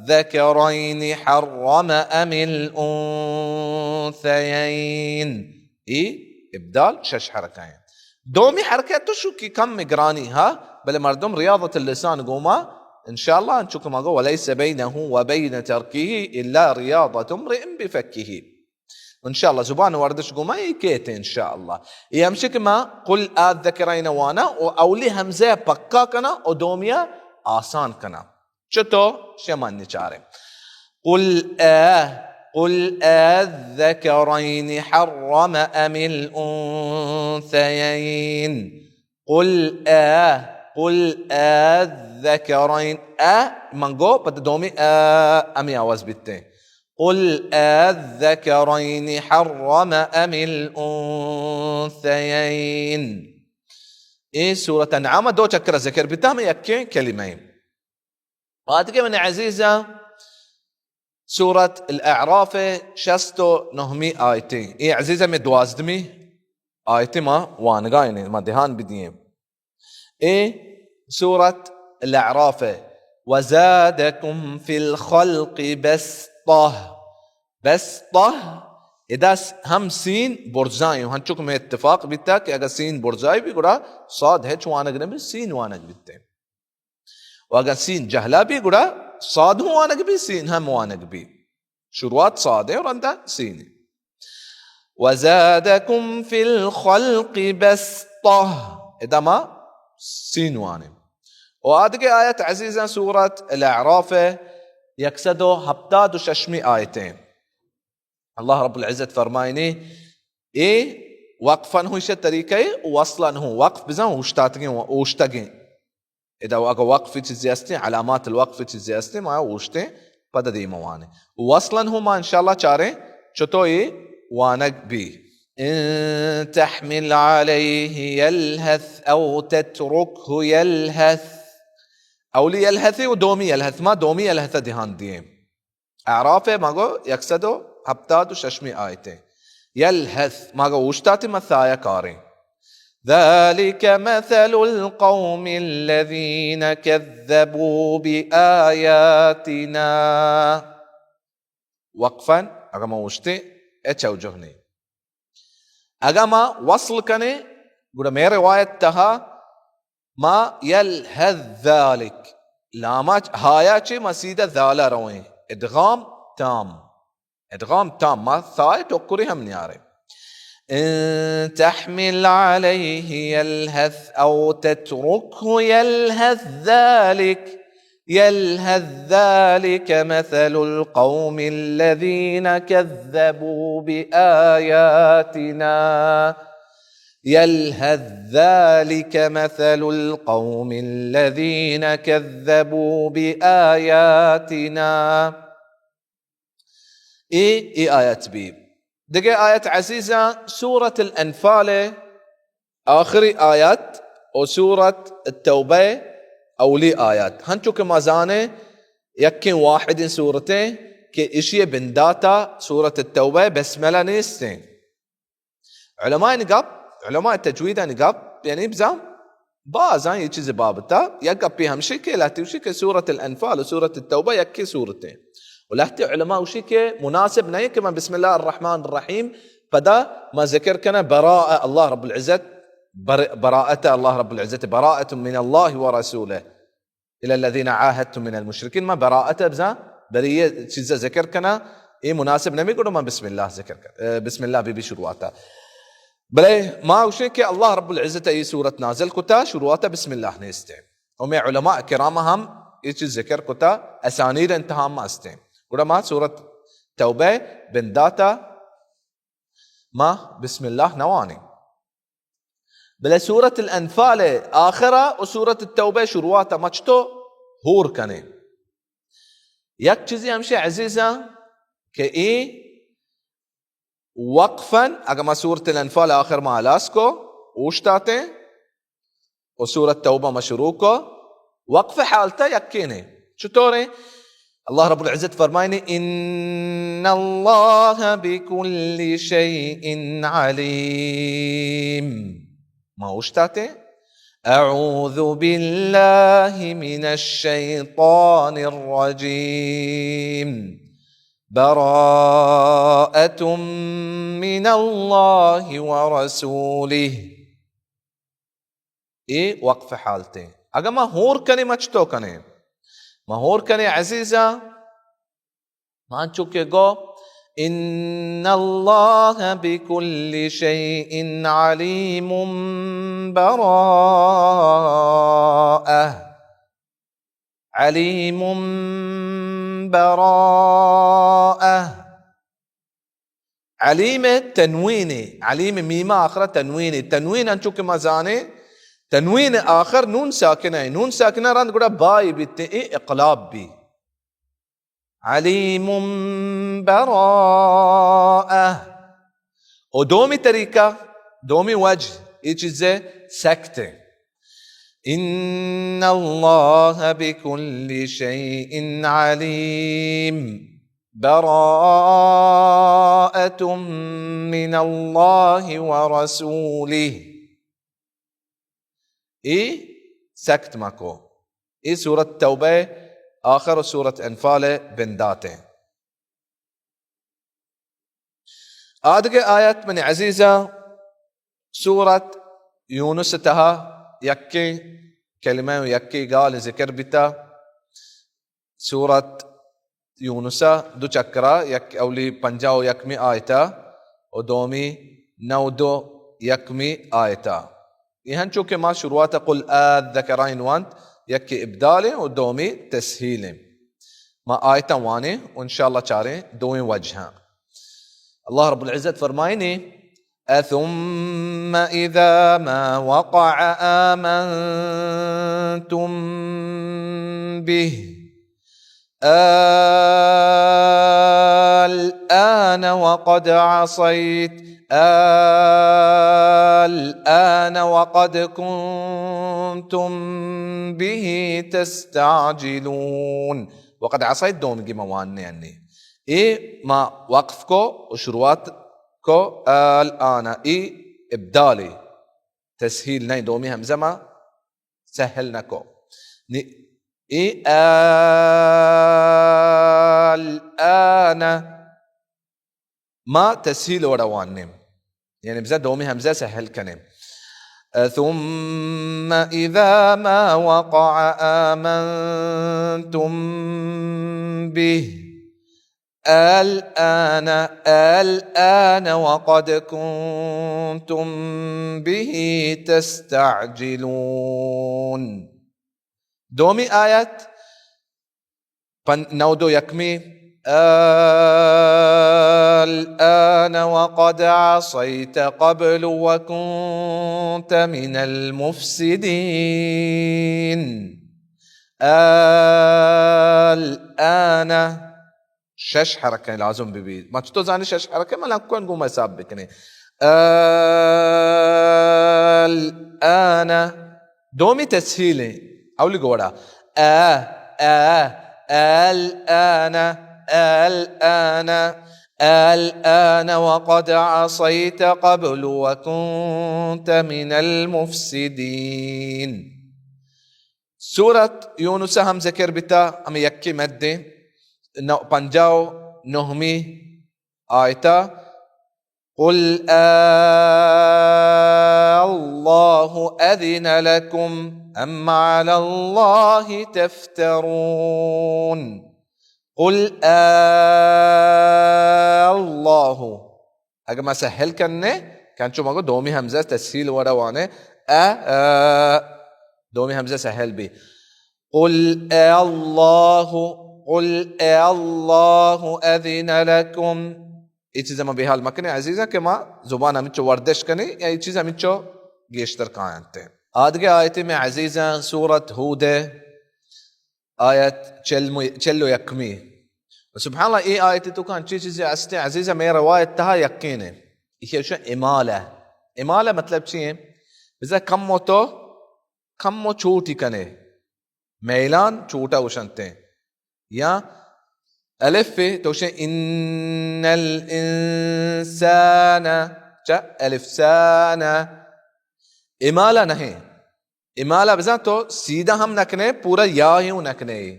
آذکرین حرم ام الانثیین۔ ای ابدال شش حرکہ ہیں۔ دومی حرکہ تو شو کی کم گرانی ہا، بلے مردم ریاضت اللسان گوما، انشاءاللہ، انچو کہ ما گو، وليس بينه وبين تركه إلا رياضة امرئ بفكه۔ انشاءاللہ زبان ورزش گوما اے کیت انشاءاللہ۔ اے ہمشی کہ ما قل آذکرین وانا و اولی ہمزہ پکا کنا و دومیا آسان کنا۔ چطور؟ شمن نچارے۔ قل آ، قل آذکرین حرم ام الانثیین۔ قل آ، قل آذکرین۔ آ، من گو، پد دومی آ، امی آواز بیتے۔ قل آذکرین حرم ام الانثیین۔ اے سورت انعام دو چکر ذکر بیتا، ہمیں یکیں کلمہ ہیں۔ آدگہ من عزیزاں، سورت الاعراف شست و نہمی آیتیں۔ اے عزیزاں میں دوازدمی آیت ما وانگائیں، ما دھیان بدییں۔ اے سورت الاعراف، وزادکم فی الخلق بسطہ۔ بسطہ، ادا س-، ہم سین برزائیں، ہنچو کہ میں اتفاق بیتا کہ اگر سین برزائی بھی گڑا صاد ہچ وانگ نہ بھی، سین وانگ بیتے۔ و اگاں سین جہلا بی گڑا صاد ہوں وانگ بی، سین ہم وانگ بی۔ شروعات صاد ہے اور رندا سین ہے۔ وزادکم فی الخلق بسطہ۔ ادا ما سین وانے۔ و آدگہ آیت عزیزاں سورت الاعراف ہے، یک سد و ہپتاد و ششمی آیتیں۔ اللہ رب العزت فرمائنی، اے وقفاً ہوں، ایشی طریقہ ہے، وصلاً ہوں، وقف بزاں اوشتاتگیں، اوشتگیں۔ ادا اگہ وقف چیزے ہستیں، علامات الوقف چیزے ہستیں، ما اوشتیں پد دیم وانے۔ وصلاً ہوں ما انشاءاللہ چاریں چتو اے وانگ بی۔ ان تحمل علیہ یلہث او تترکہ یلہث۔ اولی یلہث و دومی یلہث، ما دومی یلہث دھیان دییں۔ اعراف ء مگو یک سد و ہپتاد و ششمی آیت ء۔ یلہث مگو اوشتاتی، ما سایہ کاریں۔ ذلك مثل القوم الذين كذبوا بآياتنا۔ وقفاً اگاں ما اوشتیں، اے چوجہ نے۔ اگاں ما وصل کنیں، گڑا مئے روایت تہا ما یلهث ذلك. لاما چ-، هایا چی ما سیدھا ذالا رویں. ادغام تام. ادغام تام. ما ثائے ٹکری ہم نیاریں. إن تحمل عليه يلهث أو تتركه يلهث ذلك، يلهث ذلك مثل القوم الذين كذبوا بآياتنا، يلهث ذلك مثل القوم الذين كذبوا بآياتنا. اے، اے آیت بی. دگہ آیت عزیزاں، سورت الانفال آخری آیت و سورت التوبہ اولی آیت. ہنچو کہ ما زانیں، یکیں واحدیں سورتیں کہ اشی بنداتا سورت التوبہ بسم اللہ نیستیں. علماء گپ، علماء تجویدانی گپ، یعنی بزاں بازاں یہ چیز بابتا، یک گپی ہمشی کہ لہتی وشی کہ سورت الانفال و سورت التوبہ یکی سورتیں. و لہتی علماء وشی کہ مناسب نہیں کہ من بسم اللہ الرحمن الرحیم پدا ما ذکر کناں براء اللہ رب العزت، بر-، براءت اللہ رب العزت، براءت من اللہ و رسولہ. إلى الذين عاهدتم من المشركين، ما براءت بزاں، بری یہ چیز ذکر کناں، اے مناسب نمی گڑو ما بسم اللہ ذکر کن-، اے، بسم اللہ بی بی شروعاتا. بلے ما گوشیں کہ اللہ رب العزت ای سورت نازل کتا، شروعاتا بسم اللہ نیستیں. و میں علماء کرام ہم یہ چیز ذکر کتا، اسانید انتہا ما استیں. گڑا ما سورت توبہ بنداتا ما بسم اللہ نوانیں. بلے سورت الانفال آخرا و سورت التوبہ شروعاتا مچ تو ہور کنے. یک چیزی ہمشی عزیزاں کہ اے وقفاً، اگر ما سورت الانفال آخر ما ہلاس کو، اوشتاتیں، و سورت توبہ ما شروع کو، وقف حالتا یکینے. چطوریں؟ اللہ رب العزت فرمائنی، إن الله بكل شيء عليم. ما اوشتاتیں، أعوذ بالله من الشيطان الرجيم. براءة من الله ورسوله. اے وقف حالتیں. اگاں ما ہور کنیں، مچ تو کنیں. ما ہور کنیں عزیزاں، ما چونکہ گو، إن الله بكل شيء عليم براءة. عليم براءة. علیم تنوین، علیم میمہ آخرا تنوین، تنوین انچو کہ ما زانیں، تنوین آخر نون ساکنہ، نون ساکنہ رند گڑا بائی بیت، اے اقلاب بی. علیم براءة. و دومی طریقہ، دومی وجہ، یہ چیز سکت ہے. إن الله بكل شيء عليم. براءة من الله ورسوله. اے سکت مکو. اے سورت توبہ آخر و سورت انفال بنداتیں. آدگہ آیت منی عزیزاں، سورت یونس تہا یکیں کلمہ و یکیں گال ذکر بیتا. سورت یونس ء دو چکرا، یک اولی پنجاہ و یکمی آیتا و دومی نود و یکمی آیتا. یہ ہنچو کہ ما شروعات قل الذکرین وانت، یکی ابدال و دومی تسہیل. ما آیتا وانیں و انشاءاللہ چاریں دوئیں وجہاں. اللہ رب العزت فرمائنی، أثم إذا ما وقع آمنتم به. الآن وقد عصيت، الآن وقد كنتم به تستعجلون. وقد عصيت دومگی ما واننے انی. اے ما وقف کو و شروعات کو، الآن، اے ابدالی، تسہیل نہیں، دومی ہمزہ ما سہل نہ کو. نی-، اے الآن ما تسہیل وڑا وانیم. یعنی بزاں دومی ہمزہ سہل کنیم. أثم إذا ما وقع آمنتم به الآن، الآن وقد كنتم به تستعجلون. دومی آیت، پن-، نود و یکمی. الآن وقد عصيت قبل وكنت من المفسدين. الآن شش حرکہ لازم بہ بیت. ما چطور زانی شش حرکہ؟ ما لنکوان گوما حساب بکنیں. الآن. دومی تسہیل ایں. اولی گوڑا. ا، ا، الآن، الآن، الآن وقد عصيت قبل وكنت من المفسدين. سورت یونس ہم ذکر بیتا، ہمیں یکی مدیں، نو-، پنجاہ و نہمی آیتا، قل آللہ أذن لكم أم على الله تفترون. قل آللہ. اگہ ما سہل کنیں، کنچو مگو دومی ہمزہ تسہیل وڑا وانے، ا، ا، دومی ہمزہ سہل بی. قل آللہ، قل آللہ أذن لكم. اے چیز ما بے حال مکنیں عزیزاں کہ ما زبان ہمچو وردش کنیں یا اے چیز ہمچو گیشتر کاینت. آدگہ آیت میں عزیزاں سورت ہود، آیت چل مو-، چل و یکمی. سبحان اللہ، اے آیت تو کان چی چیزیں ہستیں عزیزاں، میں روایت تہا یقین ہے. یہ شو امالہ. امالہ مطلب چی ہے؟ بزا کم و تو، کم و چوٹی کنے. میلان چوٹا گوشنتے. یا الف ء تو گوشے ان الانسان، چا الف سان. امالہ نہیں. امالہ بزاں تو سیدھا ہم نہ کنے، پورا یا ہی نہ کنے.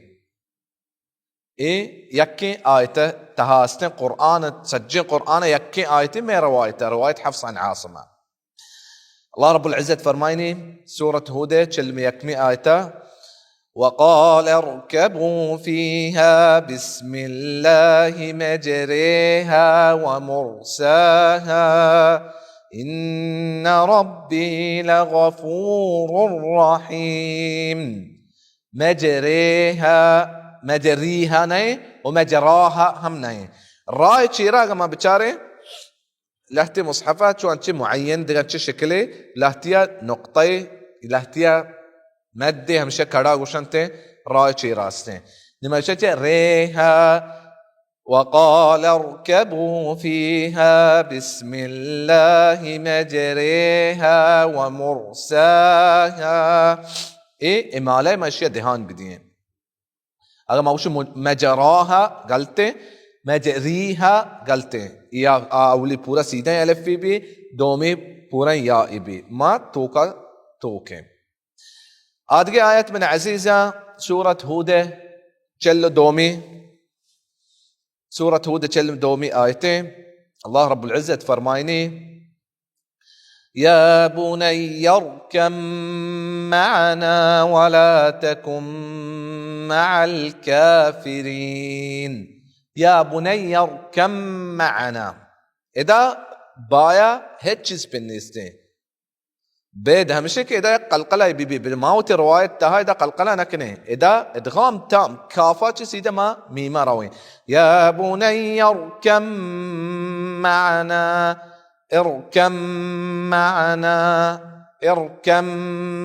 اے یکیں آیت تہا استیں قرآن، سجیں قرآن یکیں آیت میں روایت، روایت حفص عن عاصمہ. اللہ رب العزت فرمائنی، سورت ہود چلم یکمی آیتا، وقال اركبوا فيها بسم الله مجريها ومرساها إن ربي لغفور رحيم. مجریہا، مجریہا نئے و مجراہا ہم نئے. رائے چیرا اگہ ما بچاریں، لہتے مصحفہ چو انچے معین دگہ چے شکلے، لہتیا نقطہ، لہتیا مد ہمشہ کڑا گوشنتے، رائے چیرا استیں. نمائشہ چے ریہا، وقال اركبوا فيها بسم الله مجريها ومرساها. اے امالہ مشیا دھیان بدییں. اگر ما گوشیں مج-، مجراہا غلطیں، مجریہا غلطیں. یا آ اولی پورا سیدھا الفی بی، دومی پورا یا ای بی. ما توکا توکیں. آدگہ آیت من عزیزاں، سورت ہود چل و دومی، سورت ہود چل و دومی آیتیں. اللہ رب العزت فرمائنی، يا بني اركب معنا ولا تكن مع الكافرين. يا بني اركب معنا. ادا بایا ہچ چیز پن نیستیں. بید ہمشہ کہ ادا یک قلقلہ بی بی، بل ما وتی روایت تہا ادا قلقلہ نہ کنیں. ادا ادغام تام، کافا چہ سیدھا ما میما رویں. يا بني اركب معنا، اركب معنا، اركب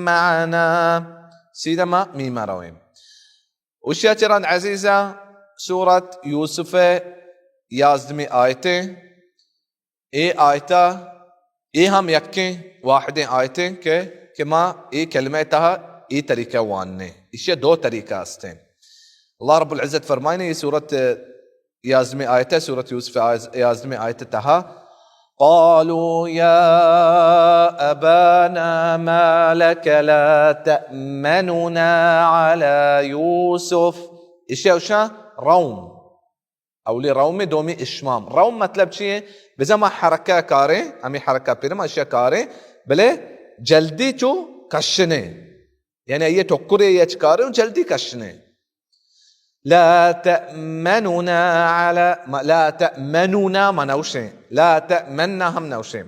معنا. سیدھا ما میما رویں. اشیا چران عزیزاں، سورت یوسف یازدمی آیتیں. اے آیتا، اے ہم یکیں واحدیں آیتیں کہ، کہ ما اے کلمہ تہا اے طریقہ واننے. اشیا دو طریقہ استیں. اللہ رب العزت فرمائنے، اے سورت یازدمی آیت، سورت یوسف آیز-، یازدمی آیت تہا، قالوا يا أبانا ما لك لا تأمننا على يوسف. اشیا گوشاں روم. اولی روم، دومی اشمام. روم مطلب چی ہے؟ بزاں ما حرکہ کاریں، ہمیں حرکہ پر ما اشیا کاریں، بلے جلدی چو کشنے، یعنی آئی ٹکرے یا چکارے جلدی کشنے۔ لا تأمننا على، ما، لا تأمننا ما نوشیں، لا تأمننا ہم نوشیں۔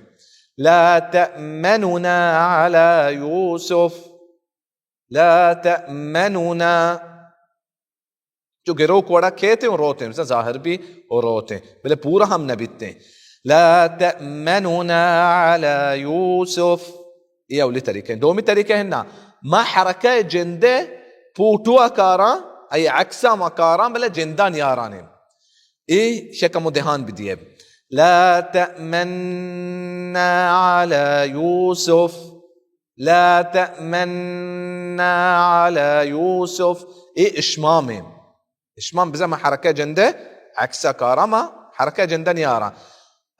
لا تأمننا على يوسف، لا تأمننا۔ چو گروک وڑا کیتیں و روتیں، مثلاً ظاہر بی و روتیں، بلے پورا ہم نہ بیتیں۔ لا تأمننا على يوسف۔ اے اولی طریقہ ایں۔ دومی طریقہ ایں نا، ما حرکہ جندے پوٹوا کاراں، اے عکسا ما کاراں، بلے جندا نیارانیں۔ اے شکم و دہان بدیے۔ لا تأمننا على يوسف۔ لا تأمننا على يوسف۔ اے اشمام ایں۔ اشمام بزاں ما حرکہ جندے عکسا کاراں، ما حرکہ جندے نیاراں۔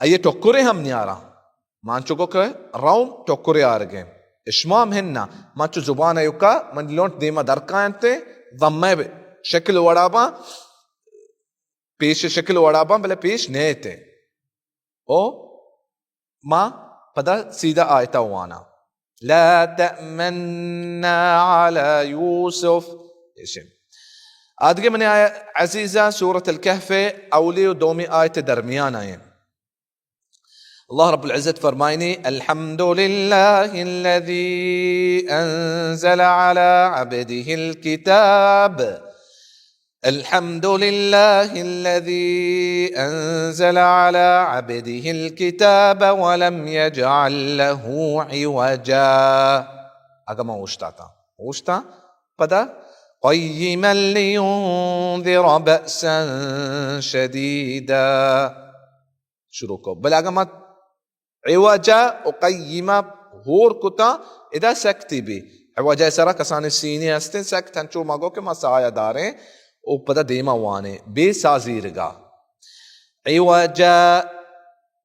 اے ٹکرے ہم نیاراں۔ ما انچو گو کہ روم ٹکرے آرگیں۔ اشمام ہن نا۔ ما چو زبان ایوکا من لونٹ دیما درکاینتے، ضمہ شکل وڑا باں، پیش شکل وڑا باں، بلے پیش نیتے۔ او ما پدا سیدھا آیتا وانا۔ لا تأمننا على يوسف۔ ایشیں۔ آدگہ منی آیا-، عزیزاں، سورة الکہف اولی و دومی آیت درمیان آئیں۔ اللہ رب العزت فرمائنی، الحمد لله الذي أنزل على عبده الكتاب۔ الحمد لله الذي أنزل على عبده الكتاب ولم يجعل له عوجا۔ اگہ ما اوشتاتا، اوشتا پدا، قيما لينذر بأسا شديدا۔ شروع کو۔ بلے اگہ ما عوجا و قیما ہور کتا، ادا سکتی بی۔ عوجا سرا کسانی سینے ہستیں، سکت ہنچو ما گو کہ ما سایہ داریں و پدا دیما وانیں۔ بے سازیرگا۔ عوجا،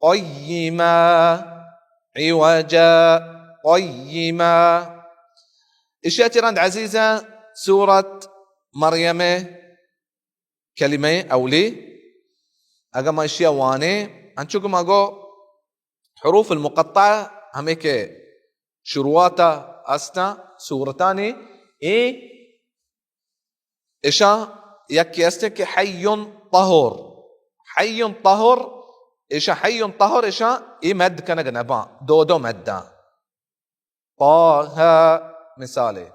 قیما، عوجا، قیما۔ اشیا چرند عزیزاں، سورت مریم کلمہ اولی، اگہ ما اشیا وانیں، انچو کہ ما گو حروف المقطعہ ہمے کہ شروعاتا استاں سورتانی، اے اشاں یکے استیں کہ حی طہر، حی طہر، اشاں حی طہر، اشاں اے مد کنگ نباں، دو دو مداں۔ طه مثالے۔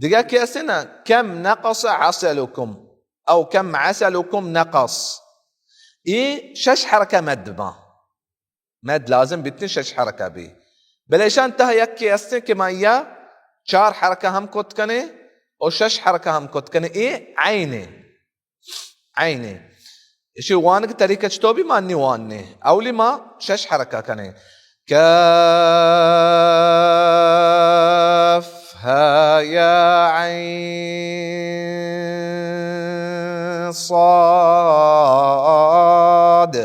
دگہ کہ استیں نا، کم نقص عسلکم، او کم عسلکم نقص۔ اے شش حرکہ مد باں۔ مد لازم بیتیں شش حرکہ بی۔ بلے اشان تہ یکے استیں کہ ما یا چار حرکہ ہم کت کنیں او شش حرکہ ہم کت کنیں۔ اے عین ایں۔ عین ایں۔ اشی وانگ طریقہ چطور بی ما نی وانیں۔ اولی ما شش حرکہ کنیں۔ کاف، ہا، یا، عین، صاد۔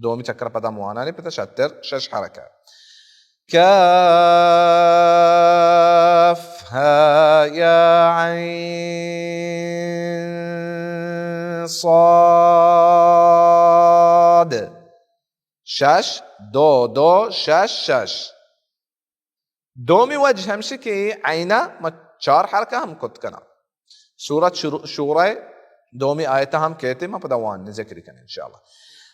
دومی چکر پدا موانانی پتا شتر شش حرکہ۔ کاف، ہا، یا، عین، صاد۔ شش، دو، دو، شش، شش۔ دومی وجہ ہمشی کہ اے عینا ما چار حرکہ ہم کت کناں۔ سورت شروع، شورہ دومی آیتہ ہم کہتے، ما پدا وان ذکر کنیں انشاءاللہ۔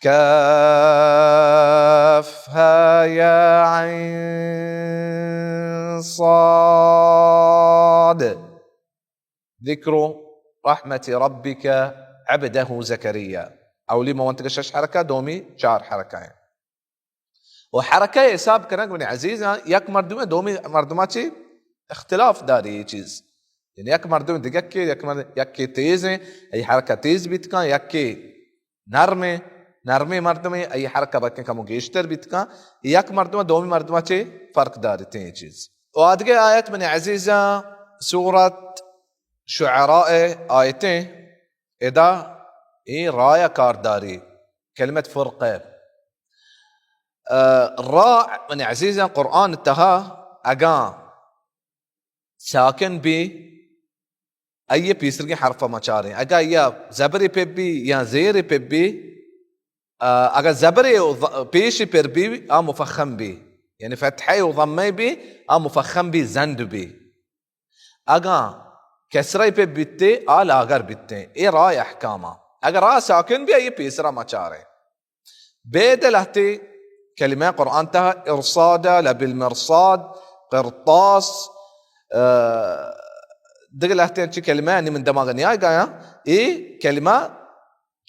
کاف، ہا، یا، عین، صاد۔ ذکر رحمت ربک عبدہ زکریا۔ اولی ما وانتگ شش حرکہ، دومی چار حرکہ ایں۔ و حرکہ حساب کنگ منی عزیزاں، یک مردم دومی مردما چی اختلاف داری اے چیز۔ یعنی یک مردم دگہ کے، یک مرد، یک کے تیز ایں، اے حرکہ تیز بیت کن، یک کے نرم ایں، نرمیں مردم ایں، اے حرکہ بلکیں کمو گیشتر بیت کن، یک مردم دومی مردما چی فرق داریت اے چیز۔ و آدگہ آیت منی عزیزاں، سورت شعراء آیتیں، ادا اے راء کارداری، کلمت فرقہ۔ آ، راء منی عزیزاں، قرآن تہا اگاں ساکن بی، آئی پیسرگیں حرف ما چاریں۔ اگاں یا زبر پہ بی یا زیر پہ بی، آ، اگاں زبر و ز-، پیش پر بی، آ مفخم بی۔ یعنی فتحہ و ضمہ بی، آ مفخم بی، زنڈ بی. اگاں کسرہ پہ بیتے، آ لاغر بیتے. اے را احکاما. اگر را ساکن بی، آئی پیسرا ما چاریں. بید لہتے کلمہ قرآن تہا ارصادا، لبالمرصاد، قرطاس، آ، دگہ لہتے انچی کلمہ انی من دماغ نیائے گایا. اے کلمہ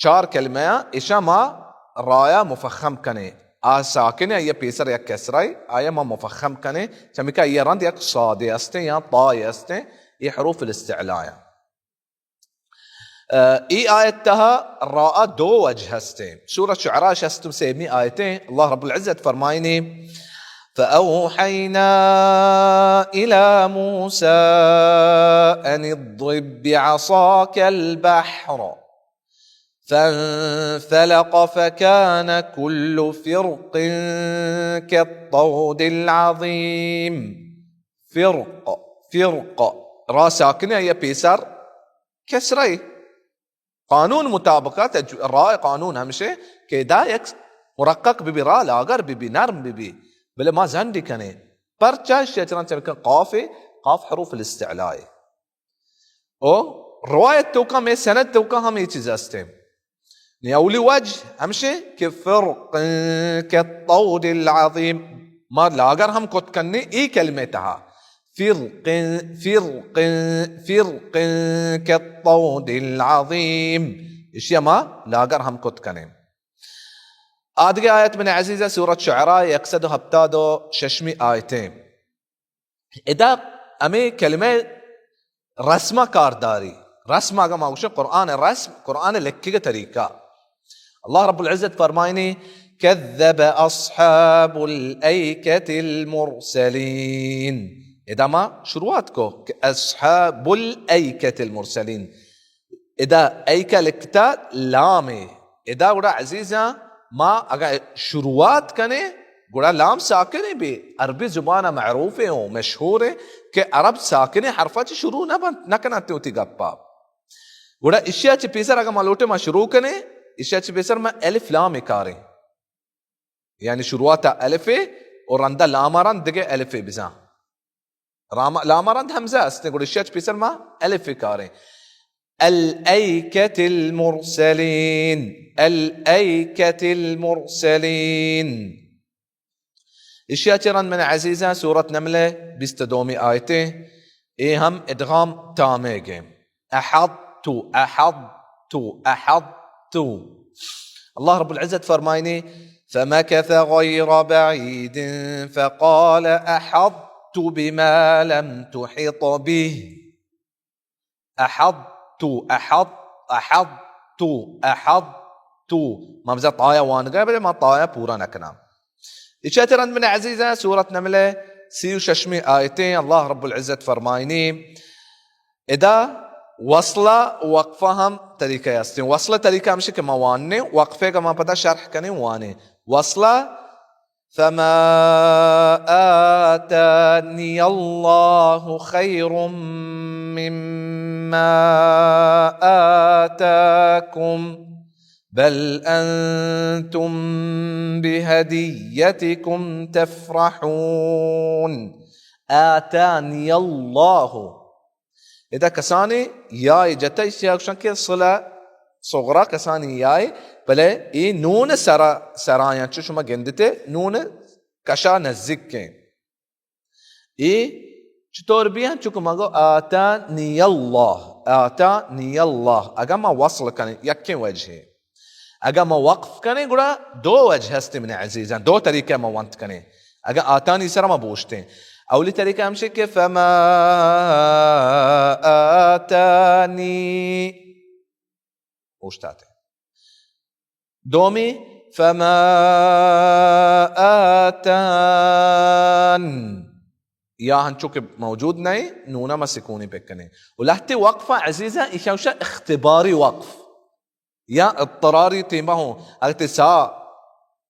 چار کلمہ آ، اشاں ما رایا مفخم کنیں. آ ساکن آ، یا پیسر یک کسرہ، آیا ما مفخم کنیں. چمیکا یہ رند یک صادے استیں یا طائے استیں، یہ حروف الاستعلاء. آ، ای آیت تہا را دو وجہ ہستیں. سورۃ شعراء شست و سیمی آیتیں، اللہ رب العزت فرمائنی: فأوحينا إلى موسى أن اضرب بعصاك البحر فانفلق فكان كل فرق كالطود العظيم. فرق، فرق. را ساکن آ، یا پیسر کسرہ. قانون مطابق، تج-، را قانون ہمشے کہ ادا یک مرقق بی بی، را لاغر بی بی، نرم بی بی، بلے ما زنڈی کنیں. پرچا؟ اشیا چرا؟ چمیکا قاف، قاف حروف الاستعلاء. او روایت توکا، میں سند توکا ہم یہ چیز ہستیں. نی اولی وجہ ہمشے کہ فرق كالطود العظيم، ما لاغر ہم کت کنیں ای کلمہ تہا. فرق، فرق، فرق كالطود العظيم. اشیا ما لاغر ہم کت کنیں. آدگہ آیت من عزیزہ، سورۃ شعراء یک سد و ہپتاد و ششمی آیتیں. ادا ہمیں کلمہ رسم کارداری. رسم اگاں ما گوشیں قرآن رسم، قرآن لکھگ طریقہ. اللہ رب العزت فرمائنی: كذب أصحاب الأيكة المرسلين. ادا ما شروعات کو کہ أصحاب الأيكة المرسلين. ادا ایکا لکھتا لامے. ادا گڑا عزیزاں، ما اگاں شروعات کنیں، گڑا لام ساکنے بی. عربی زبان معروف ہیں و مشہور ہیں کہ عرب ساکنے حرفا چی شروع نہ بنت، نہ کنات وتی گپا. گڑا اشیا چی پیسر اگاں ما لوٹیں ما شروع کنیں، اشیا چی پیسر ما الف لام کاریں. یعنی شروعات الف و رندا لام رند دگہ الف بزاں. رام-، لام رند ہمزہ است، گڑا اشیا چ پیسر ما الف کاریں. الأيكة المرسلين، الأيكة المرسلين. اشیا چ رند من عزیزاں سورت نملہ بیست و دومی آیتیں، اے ہم ادغام تامے گیں. أحطت، أحطت، أحطت. اللہ رب العزت فرمائنی: فمكث غير بعيد فقال أحطت بما لم تحط به. أحطت، أحط، أحطت، أحطت. ما بزاں تایا وانگا، بلے ما تایا پورا نہ کناں. اچا چہ رند من عزیزاں، سورت نملہ سی و ششمی آیتیں، اللہ رب العزت فرمائنی، ادا وصلہ وقفہ ہم طریقہ ہستیں. وصلہ طریقہ ہمشی کہ ما وانیں، وقفے کہ ما پدا شرح کنیں وانیں. وصلہ: فما آتاني الله خير مما آتاكم بل أنتم بهديتكم تفرحون. آتاني الله. ادا کسانی یائے جتہ، اشیا گوشن کہ صلہ صغری کسانی یائے، بلے اے نون سرا، سرایاں چو شما گندتے، نون کشا نزدیکیں. اے چطور بیاں؟ چونکہ ما گو آتانی اللہ، آتانی اللہ. اگاں ما وصل کنیں، یکیں وجہے. اگاں ما وقف کنیں، گڑا دو وجہ ہستیں من عزیزاں، دو طریقہ ما ونت کنیں. اگاں آتانی سرا ما بوشتیں، اولی طریقہ ہمشی کہ فما آتانی، اوشتاتے. دومی، فما آتان. یا ہنچو کہ موجود نہیں، نونا ما سکونی پکنیں. و لہتے وقفہ عزیزاں، ایشاں گوشاں اختباری وقف یا اضطراری تیما ہوں. اگر تے سا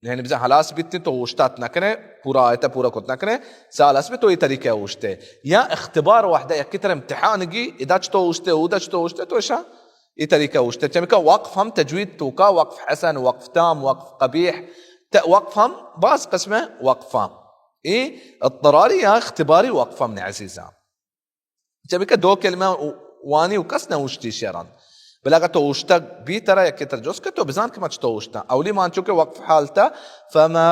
یعنی بزاں ہلاس بیت تو اوشتات نہ کنے، پورا آیت پورا کت نہ کنے، سا ہلاس بیت تو اے طریقہ اوشتے. یا اختبار وحدہ، یکی تر امتحان گی، ادا چتو اوشتے، اودا چتو اوشتے، تو اشاں اے طریقہ اوشتے. چمیکا وقف ہم تجوید توکا، وقف حسن، وقف تام، وقف قبیح، ت-، وقف ہم باز قسم وقفاں. اے اضطراری یا اختباری وقفہ من عزیزاں۔ چمی کہ دو کلمہ وانی و کس نہ اوشتی شعران۔ بلے اگر تو اوشتگ بی ترا یکی تر جست کہ تو بزان کہ مچ تو اوشتاں۔ اولی مان چو کہ وقف حالتا، فما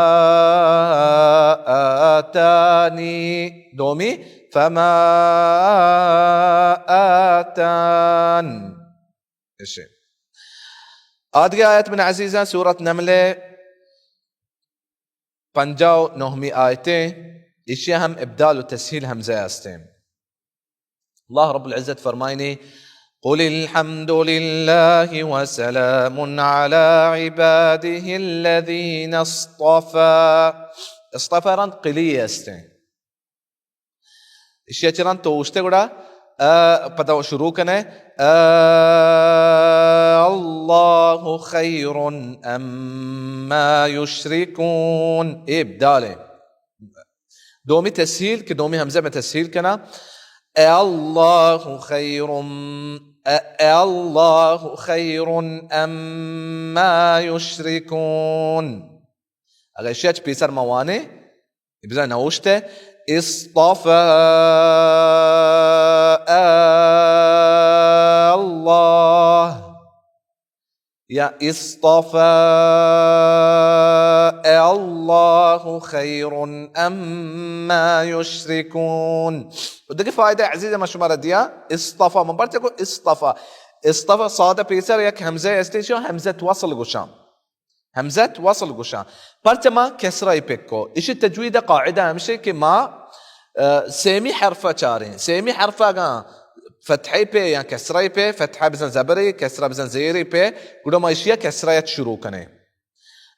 آتانی۔ دومی، فما آتان۔ اشے۔ آدگہ آیت من عزیزاں، سورت نملے پنجاہ و نہمی آیتیں، ایشی ہم ابدال و تسہیل ہمزہ استیں۔ اللہ رب العزت فرمائنی، قل الحمد لله وسلام على عباده الذين اصطفى۔ اصطفى رند قلی استیں۔ ایشی چران تو اوشتے گڑا، آ، پدا شروع کنے، آ، الله خير أما يشركون۔ اے ابدال ہے۔ دومی تسہیل کہ دومی ہمزہ میں تسہیل کنا، اے الله خير، اے، اے الله خير أما يشركون۔ اگر ایشی چ پیسر موانے، بزاں نوشتہ، اصطفى الله، یا اصطفى الله خير أما يشركون۔ و دگہ فائدہ عزیز ما شما را دیا، اصطفى، من پرچہ کو اصطفى۔ اصطفى سادہ پیسر یک ہمزہ استیں، چو ہمزہ وصل گوشاں۔ ہمزت وصل گوشاں۔ پرچہ ما کسرہ پک کو۔ اشی تجوید قاعدہ ہمشے کہ ما، آ، سیمی حرف چاریں۔ سیمی حرف اگاں فتحہ پہ یا کسرہ پہ، فتحہ بزن زبرے، کسرہ بزن زیرے پہ، گڑا ما اشیا کسرہ شروع کنیں۔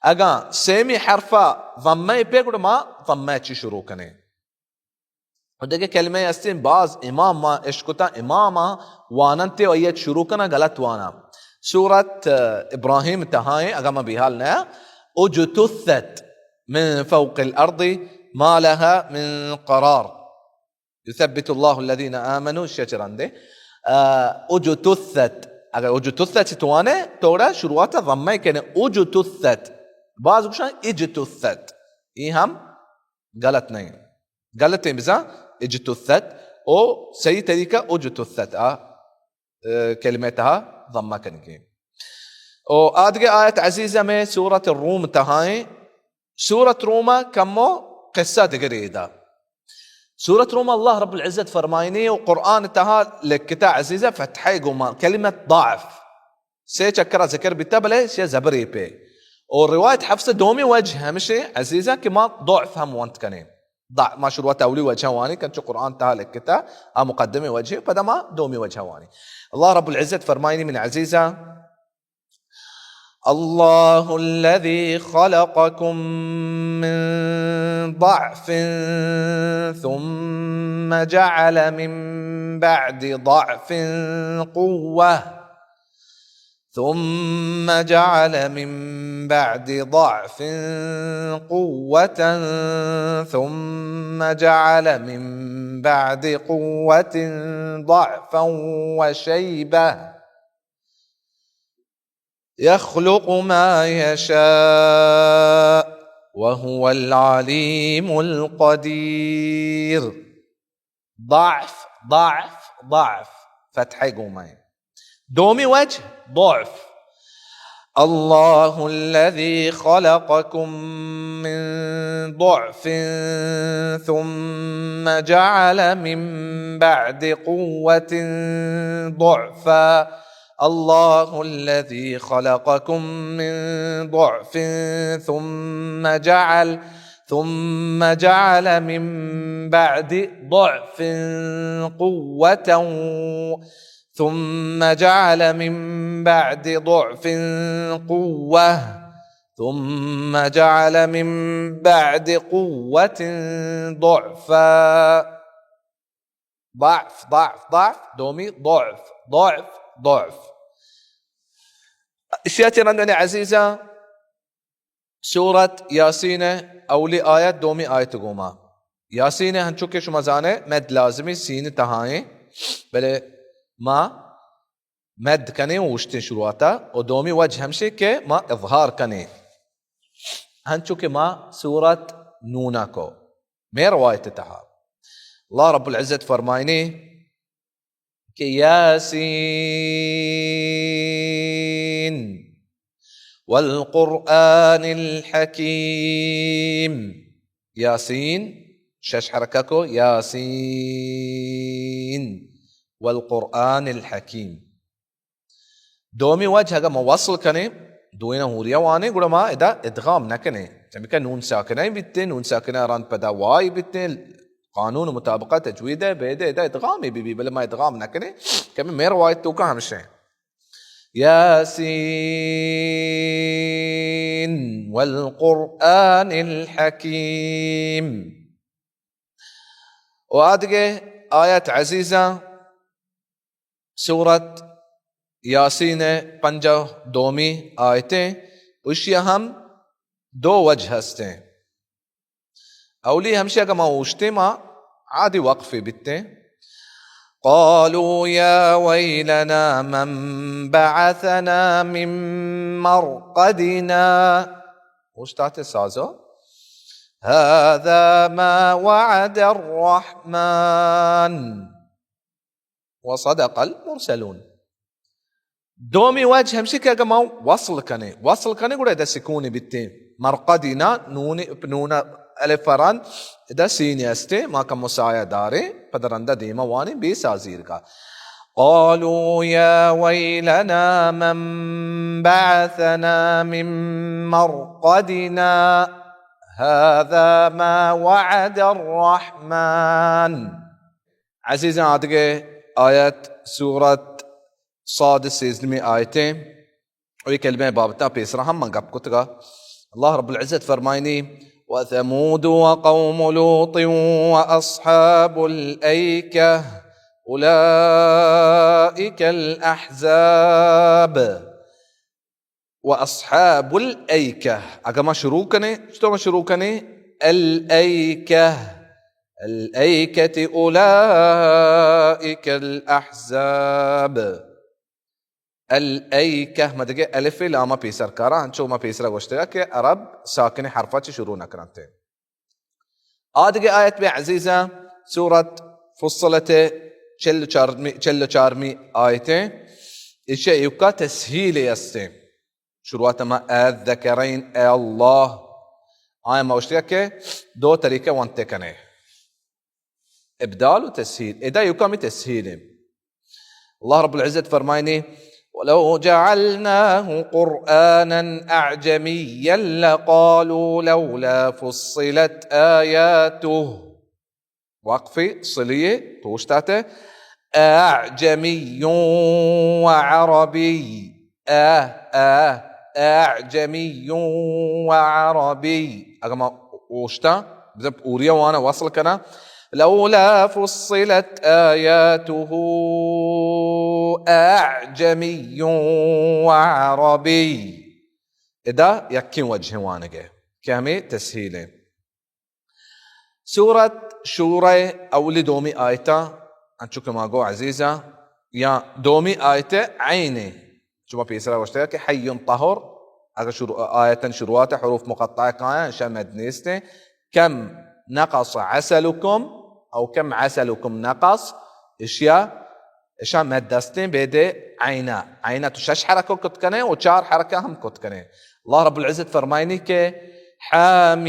اگاں سیمی حرف ضمہ پہ، گڑا ما ضمہ چی شروع کنیں۔ و دگہ کلمہ استیں، باز امام ما اشکتا، امام واننتے و ایت شروع کنا غلط وانا۔ سورت، آ، ابراہیم تہائیں، اگاں ما بیحال نیا، اجتثت من فوق الأرض ما لها من قرار۔ يثبت الله الذين آمنوا، شچرندے۔ آ، اجتثت۔ اگر اجتثت چی توانے، توڑا شروعات ضمہ کنے، اجتثت۔ باز گوشاں اجتثت۔ ای ہم غلط نہیں۔ غلطیں بزاں اجتثت، او صحیح طریقہ اجتثت آ، اے، کلمہ تہا ضمہ کنگی۔ او آدگہ آیت عزیز ہمیں سورت روم تہائیں۔ سورت روم کمو قصہ دگرے دا۔ سورت روم اللہ رب العزت فرمائنی و قرآن تہا لکھتا عزیزہ فتحہ گوما کلمت ضعف۔ سے چکرا ذکر بیتا، بلے شے زبرے پہ۔ اور روایت حفص دومی وجہ ہمشے عزیزاں کہ ما ضعف ہم ونت کنیں۔ ضع-، ما شروعات اولی وجہ وانی، کنچو قرآن تہا لکھتا، آ مقدم وجہ، پدا ما دومی وجہ وانی۔ اللہ رب العزت فرمائنی من عزیزاں، الله الذي خلقكم من ضعف ثم جعل من بعد ضعف قوة، ثم جعل من بعد ضعف قوة، ثم جعل من بعد قوة ضعفا وشيبة، يخلق ما يشاء، وهو العليم القدير. ضعف، ضعف، ضعف۔ فتحہ گوما ایں۔ دومی وجہ، ضعف۔ الله الذي خلقكم من ضعف ثم جعل من بعد قوة ضعفا، الله الذي خلقكم من ضعف ثم جعل، ثم جعل من بعد ضعف قوة، ثم جعل من بعد ضعف قوة، ثم جعل من بعد قوة ضعفا۔ ضعف، ضعف، ضعف، دومی ضعف، ضعف، ضعف۔ اشیا چہ رندن عزیزاں، سورت یاسین اولی آیت، دومی آیت گوما۔ یاسین ہنچو کہ شما زانے، مد لازمی سین تہائیں، بلے ما مد کنیں و اوشتیں شروعاتا، و دومی وجہ ہمشے کہ ما اظہار کنیں۔ ہنچو کہ ما سورت نونا کو۔ مئے روایت تہا اللہ رب العزت فرمائنی کہ یاسین والقرآن الحکیم۔ یاسین، شش حرکہ کو، یاسین والقرآن الحکیم۔ دومی وجہ، اگہ ما وصل کنیں، دوئیناں ہوریا وانیں، گڑا ما ادا ادغام نہ کنیں۔ چمیکہ نون ساکنہ بیتیں، نون ساکنہ رند پدا وائی بیتیں، قانون مطابقہ تجوید ہے، بیدے ادا ادغام بی بی، بلے ما ادغام نہ کنیں، کہ مئے روایت توکا ہمشیں۔ یاسین والقرآن الحکیم۔ و آدگہ آیت عزیزاں، سورت یاسین ءِ پنجاہ دومی آیتیں، ایشی ءَ ہم دو وجہ ہستیں۔ اولی ہمشی، اگہ ما اوشتیں، ما عادی وقفے بیتیں۔ قالوا يا ويلنا من بعثنا من مرقدنا۔ اوشتاتے سازو۔ هذا ما وعد الرحمن وصدق المرسلون۔ دومی وجہ ہمشی کہ اگہ ما وصل کنیں، وصل کنیں گڑا ادا سکون بیتیں۔ مرقدنا، نون، نون الف رند، ادا سین استیں، ما کم مسایا داریں، پد رندا دیما وانیں، بے سازیر کا۔ قالوا يا ويلنا من بعثنا من مرقدنا هذا ما وعد الرحمن۔ عزیزاں، آدگہ آیت سورت صاد سیزدہمی آیتیں، و اے کلمہ بابتا پیسرا ہم من گپ کتگا۔ اللہ رب العزت فرمائنی، وثمود وقوم لوط وأصحاب الأيكة أولئك الأحزاب۔ و اصحاب الایکہ۔ اگہ ما شروع کنیں، چطور ما شروع کنیں؟ الایکہ، الایکۃ اولئک الاحزاب۔ الایکہ ما دگہ الف لام پیسر کارا، انچو ما پیسرا گوشتگا کہ عرب ساکن حرفا چہ شروع نہ کننتے۔ آدگہ آیت بہ عزیزاں، سورت فصلت چل و چارمی، چل و چارمی آیتیں، ایشی ایوکا تسہیلے استیں۔ شروعات ما الذکرین، اے اللہ، آیا ما گوشتگا کہ دو طریقہ وانتے کنے، ابدال و تسہیل۔ ادا ایوکا ہمے تسہیل ہیں۔ اللہ رب العزت فرمائنی، ولو جعلناه قرآنا أعجميا لقالوا لولا فصلت آياته۔ وقف صلیے توشتاتے، أعجمي وعربي۔ أ، أ، أعجمي وعربي۔ اگر ما اوشتا، بزن اوریہ وانا وصل کنا، لولا فصلت آياته أعجمي وعربي۔ ادا یکیں وجہ وانگے کہ ہمیں تسہیل ہیں۔ سورت شورہ اولی دومی آیتا، انچو کہ ما گو عزیزاں، یا دومی آیت عین، چما پیسرا گوشتگا کہ حی طہر، اگر شروع، آیتن شروعات حروف مقطعہ کایاں، اشا مد نیستیں۔ کم نقص عسلکم، او کم عسلکم نقص، اشیا، اشا مد دستیں بیدے عینا۔ عینا تو شش حرکہ کت کنے و چار حرکہ ہم کت کنے۔ اللہ رب العزت فرمائنی کہ حمیم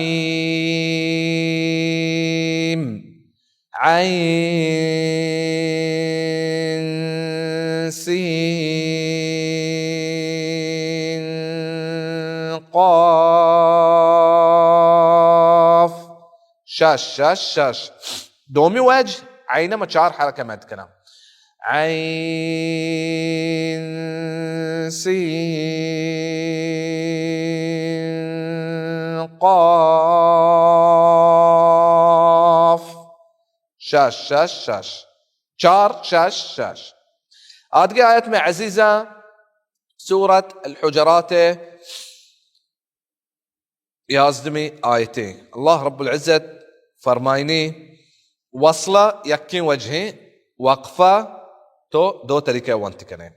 عین سین قاف۔ شش، شش، شش۔ دومی وجہ، عین ما چار حرکہ مد کنم۔ عین سین قاف۔ شش، شش، شش۔ چار، شش، شش۔ آدگہ آیت میں عزیزاں، سورت الحجرات، یازدمی آیتیں۔ اللہ رب العزت فرمائنی، وصلہ یکیں وجہیں، وقفہ تو دو طریقہ ونت کنے۔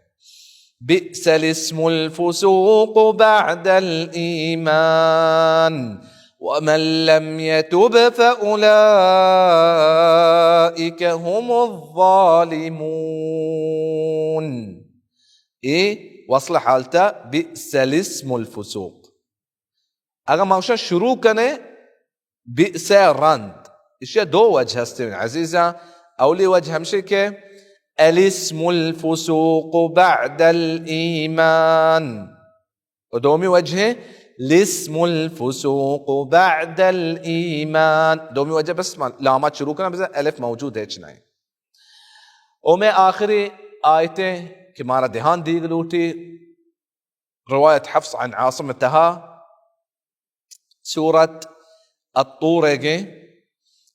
بئس الاسم الفسوق بعد الایمان ومن لم يتب فأولئك هم الظالمون. اے وصل حالتا بئس الاسم الفسوق. اگاں ما شروع کنیں بئس رند، اشیا دو وجہ ہستیں عزیزاں. اولی وجہ ہمشی کہ الاسم الفسوق بعد الایمان، و دومی وجہ الاسم الفسوق بعد الایمان. دومی وجہ بس ما لام ءَ شروع کناں، بزاں الف موجود ہچ نہ. او مئے آخری آیتیں کہ مارا دھیان دیگ لوٹی، روایت حفص عن عاصم تہا، سورت الطور ئیگیں.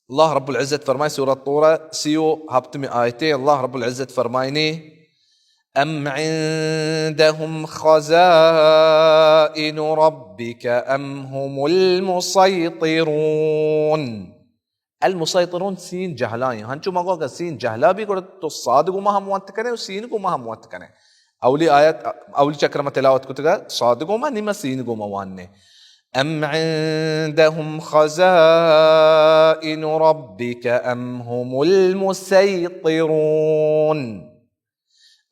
اللہ رب العزت فرمائے، سورت طور سی و ہپتمی آیتے، اللہ رب العزت فرمائنی: أم عندهم خزائن ربك أم هم المسيطرون. المسيطرون سین جہلائیں. ہنچو مگو اگر سین جہلا بھی گڑا تو صاد گوما ہم وانت کنے و سین گوما ہم وانت کنے. اولی آیت، اولی چکر ما تلاوت کتگا صاد گوما، نی ما سین گوما واننے. أم عندهم خزائن ربك أم هم المسيطرون.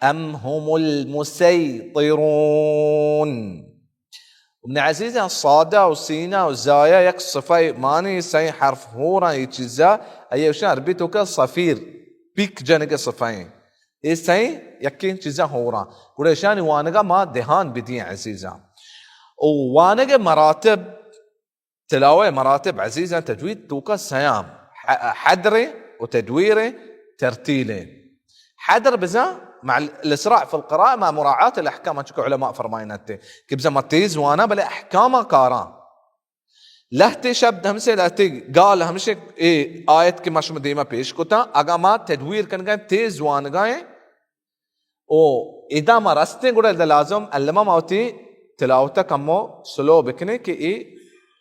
أم هم المسيطرون. ابن عزیز، صادا و سینا و زایا یک صفہ مانی سئیں حرف ہوراں، اے چیزا، اے اشاں عربی توکا صفیر، پیک جنگ صفہ ایں. اے سئیں یکیں چیزاں ہوراں. گڑا اشانی وانگا ما دھیان بدیں عزیزاں. او وانگ مراتب، تلاوہ مراتب عزیزاں تجوید توکا سیاں، ح-، حدر و تدویر، ترتیل. حدر بزاں مع الاسراع في القراءة مع مراعاة الاحکام، چونکہ علماء فرمائنتے کہ بزاں ما تیز واناں بلے احکام کاراں. لہتے شبد ہمسے، لہتے گال ہمشے، اے آیت کہ ما شما دیما پیش کتاں، اگاں ما تدویر کنگا ایں، تیز وانگا ایں، او ادا ما رستیں گڑا ادا لازم الما ما وتی تلاوت کمو سلو بکنیں کہ اے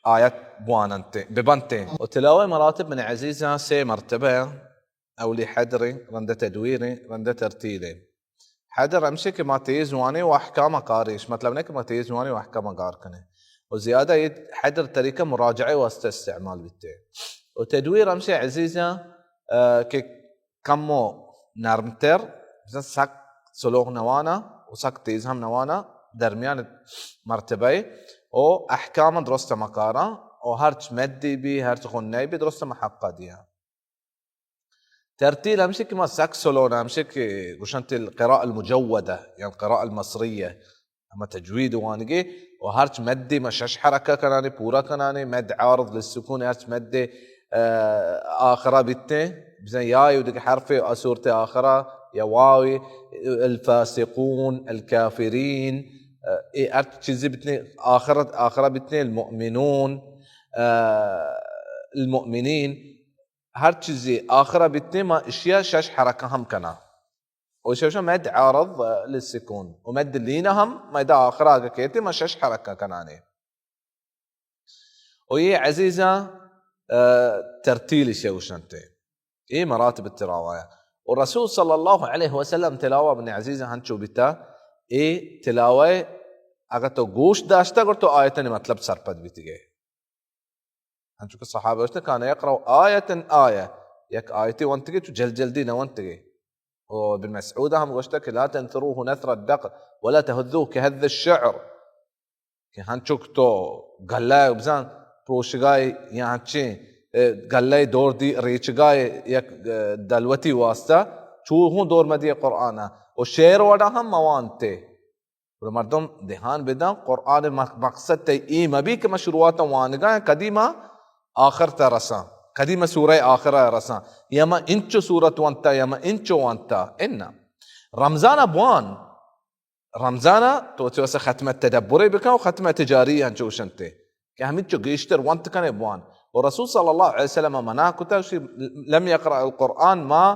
آیت بواننتے، ببنتے. و تلاوہ مراتب من عزیزاں سے مرتبہ، اولی حدریں، رندہ تدویریں، رندہ ترتیلیں. حدر ہمشی کہ ما تیز وانیں و احکام کاریش، مطلب نہ کہ ما تیز وانیں و احکام گار کنیں. و زیادہ اے حدر طریقہ مراجعہ واسطہ استعمال بیتے. و تدویر ہمشی عزیزاں، آ، کہ کمو نرمتر، بزاں سک سلوہ نوانا و سک تیز ہم نوانا، درمیان مرتبہ و احکام درست مکاراں و ہرچ مدی بھی، ہرچ غنہ بھی درست محقہ دیاں. ترتیل ہمشی کہ ما سک سلونا، ہمشی کہ گوشنت القراءة المجودة یا القراءة المصرية، ہما تجوید وانگی و ہرچ مدی ما شش حرکہ کنانی، پورا کنانی، مد عارض للسکون، ہرچ مدی، آ، آخرہ بیتیں، بزن یا و دگہ حرف آ صورت آخرہ یا واوی، الفاسقون، الكافرين، آ، اے ہرچ چیزی بیتیں، آخرت، آخرہ بیتیں، المؤمنون، آ، المؤمنين، ہر چیزی آخرہ بیتیں، ما اشیا شش حرکہ ہم کناں. و شش مد عارض للسکون. و مد لین ہم ما ادا آخرہ اگہ کیتے، ما شش حرکہ کنانے. و اے عزیزاں، آ، ترتیل اشیا گوشنتے. اے مراتب تلاوہ. و رسول صلی اللہ علیہ وسلم تلاوہ ابن عزیزاں ہنچو بیتا، اے تلاوہ اگہ تو گوش داشتا، گڑا تو آیتانی مطلب سرپد بیتگے. انچو کہ صحابہ گوشتہ، کان یقرأ آیة آیة، یک آیتے وانتگے چو جلد جلدی نہ وانتگے. و ابن مسعود ہم گوشتہ کہ لا تنثروه نثر الدقر ولا تهذوه كهذ الشعر، کہ ہنچو کہ تو گلہ بزان پروشگائے یا ہنچیں، اے، گلہ دور دی ریچگائے یک، اے، دلوتی واسطہ، چو ہوں دور مدی قرآن و شعر وڑا ہم موانتے. گڑا مردم دھیان بداں، قرآن مق-، مقصد تئی اے مبی کہ ما شروعات وانگا ہیں، کدی ما آخر تا رساں، کدی ما سورہ آخر رساں، یا ما انچو سورت وانتا، یا ما انچو وانتا. انا رمضان بوان، رمضان تو چو اسا ختم تدبرے بکن و ختم تجاری انچو شنتے. کہ ہمینچو گیشتر وانت کنے بوان. و رسول صلی اللہ علیہ وسلم منع کتا، گوشی، لم يقرأ القرآن ما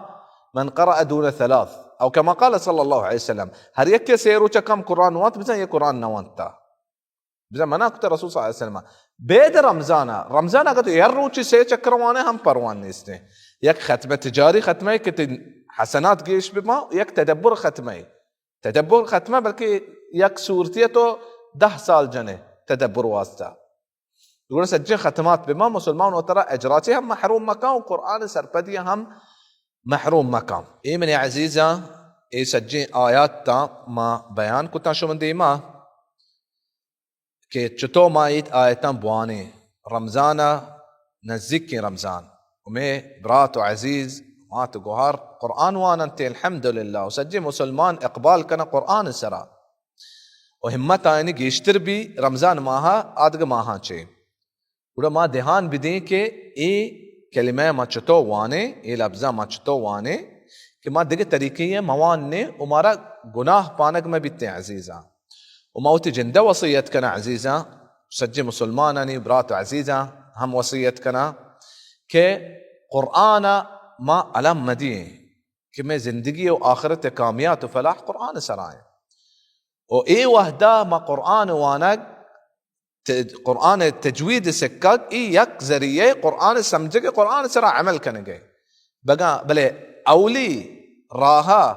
من قرأ دون ثلاث، او كما قال صلی اللہ علیہ وسلم، ہر یکے سے روچ کم قرآن وانت، بزن یہ قرآن نہ وانتا. بزن منع کتا رسول صلی اللہ علیہ وسلم. بید رمضان، رمضان اگر تو ہر روچی سے چکر وانے ہم پروان نیستے. یک ختم تجاری ختمے کہ تی حسنات گیش بما، یک تدبر ختمے. تدبر ختمہ، بلکہ یک صورتی تو دہ سال جنے تدبر واسطہ. گڑا سجیں ختمات بہ ما مسلمان و ترا اجرا چہ ہم محروم مکاں و قرآن سرپدی ہم محروم مکاں۔ اے منی عزیزاں، اے سجیں آیات تاں ما بیان کتاں شمن دیما کہ چتو ما ایت آیتاں بوانیں۔ رمضان ء نزیکیں رمضان، و مے برات و عزیز، مات و گوہار قرآن واننت، الحمدللہ، و سجیں مسلمان اقبال کناں قرآن سرا، و ہمت آیانی گیشتر بی رمضان ماہ ء آدگہ ماہاں چے۔ گڑا ما دھیان بدیں کہ اے کلمہ ما چتو وانیں، اے لفظاں ما چتو وانیں کہ ما دگہ طریقے ء موانیں و مارا گناہ پانگ مہ بیتیں عزیزاں۔ و ما وتی جندہ وصیت کناں عزیزاں، سجیں مسلمانانی برات و عزیزاں ہم وصیت کناں کہ قرآن ء ما علم مدییں کہ مئے زندگی و آخرت ء کامیات و فلاح قرآن سرائیں۔ و اے وہدہ ما قرآن وانگ، ت-، قرآن تجوید سکگ، ای یک ذریعہ قرآن سمجھگ، قرآن سرا عمل کنگے۔ بگاں، بلے اولی راہ،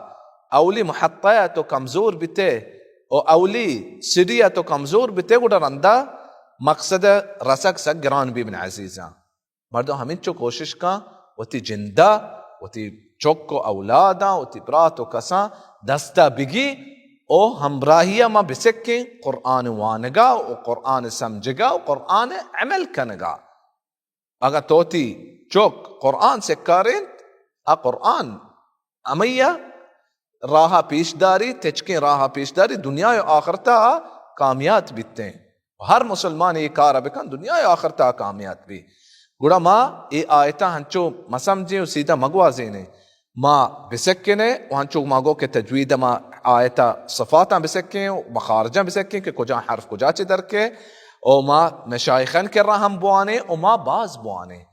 اولی محطہ تو کمزور بیتے، و اولی سیڑھی تو کمزور بیتے، گڑا رندا مقصد رسگ سک گران بی من عزیزاں۔ مردم ہمینچو کوشش کن وتی جندا، وتی چک و اولاداں، وتی برات و کساں دستا بگی و ہمراہیا ما بسکیں قرآن وانگا و قرآن سمجھگا و قرآن عمل کنگا۔ اگاں تو وتی چک قرآن سکارینت، آ قرآن ہمیا راہ پیش داری، تچکیں راہ پیش داری، دنیا و آخرتا کامیات بیتیں۔ ہر مسلمان اے کار بکن، دنیا و آخرتا کامیات بی۔ گڑا ما اے آیتاں ہنچو مسمجھیں و سیدھا مگوازینیں۔ ما بسکنے و ہنچو ما گو کہ تجوید ما آیتا صفاتاں بسکیں و مخارجاں بسکیں کہ کجا حرف کجا چہ درکے، و ما مشایخن کرا ہم بوانیں و ما باز بوانیں۔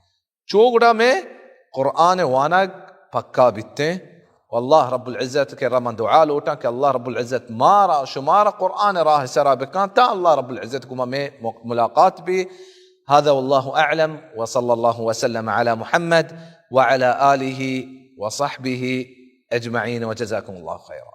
چو گڑا مئے قرآن وانگ پکا بیتیں۔ و اللہ رب العزت کرا من دعا لوٹاں کہ اللہ رب العزت مارا شمارا قرآن راہ سرا بکاں تا اللہ رب العزت گما مئے م-، ملاقات بی۔ هذا والله أعلم، وصلى الله وسلم على محمد وعلى آله وصحبه أجمعين، وجزاكم الله خيرا۔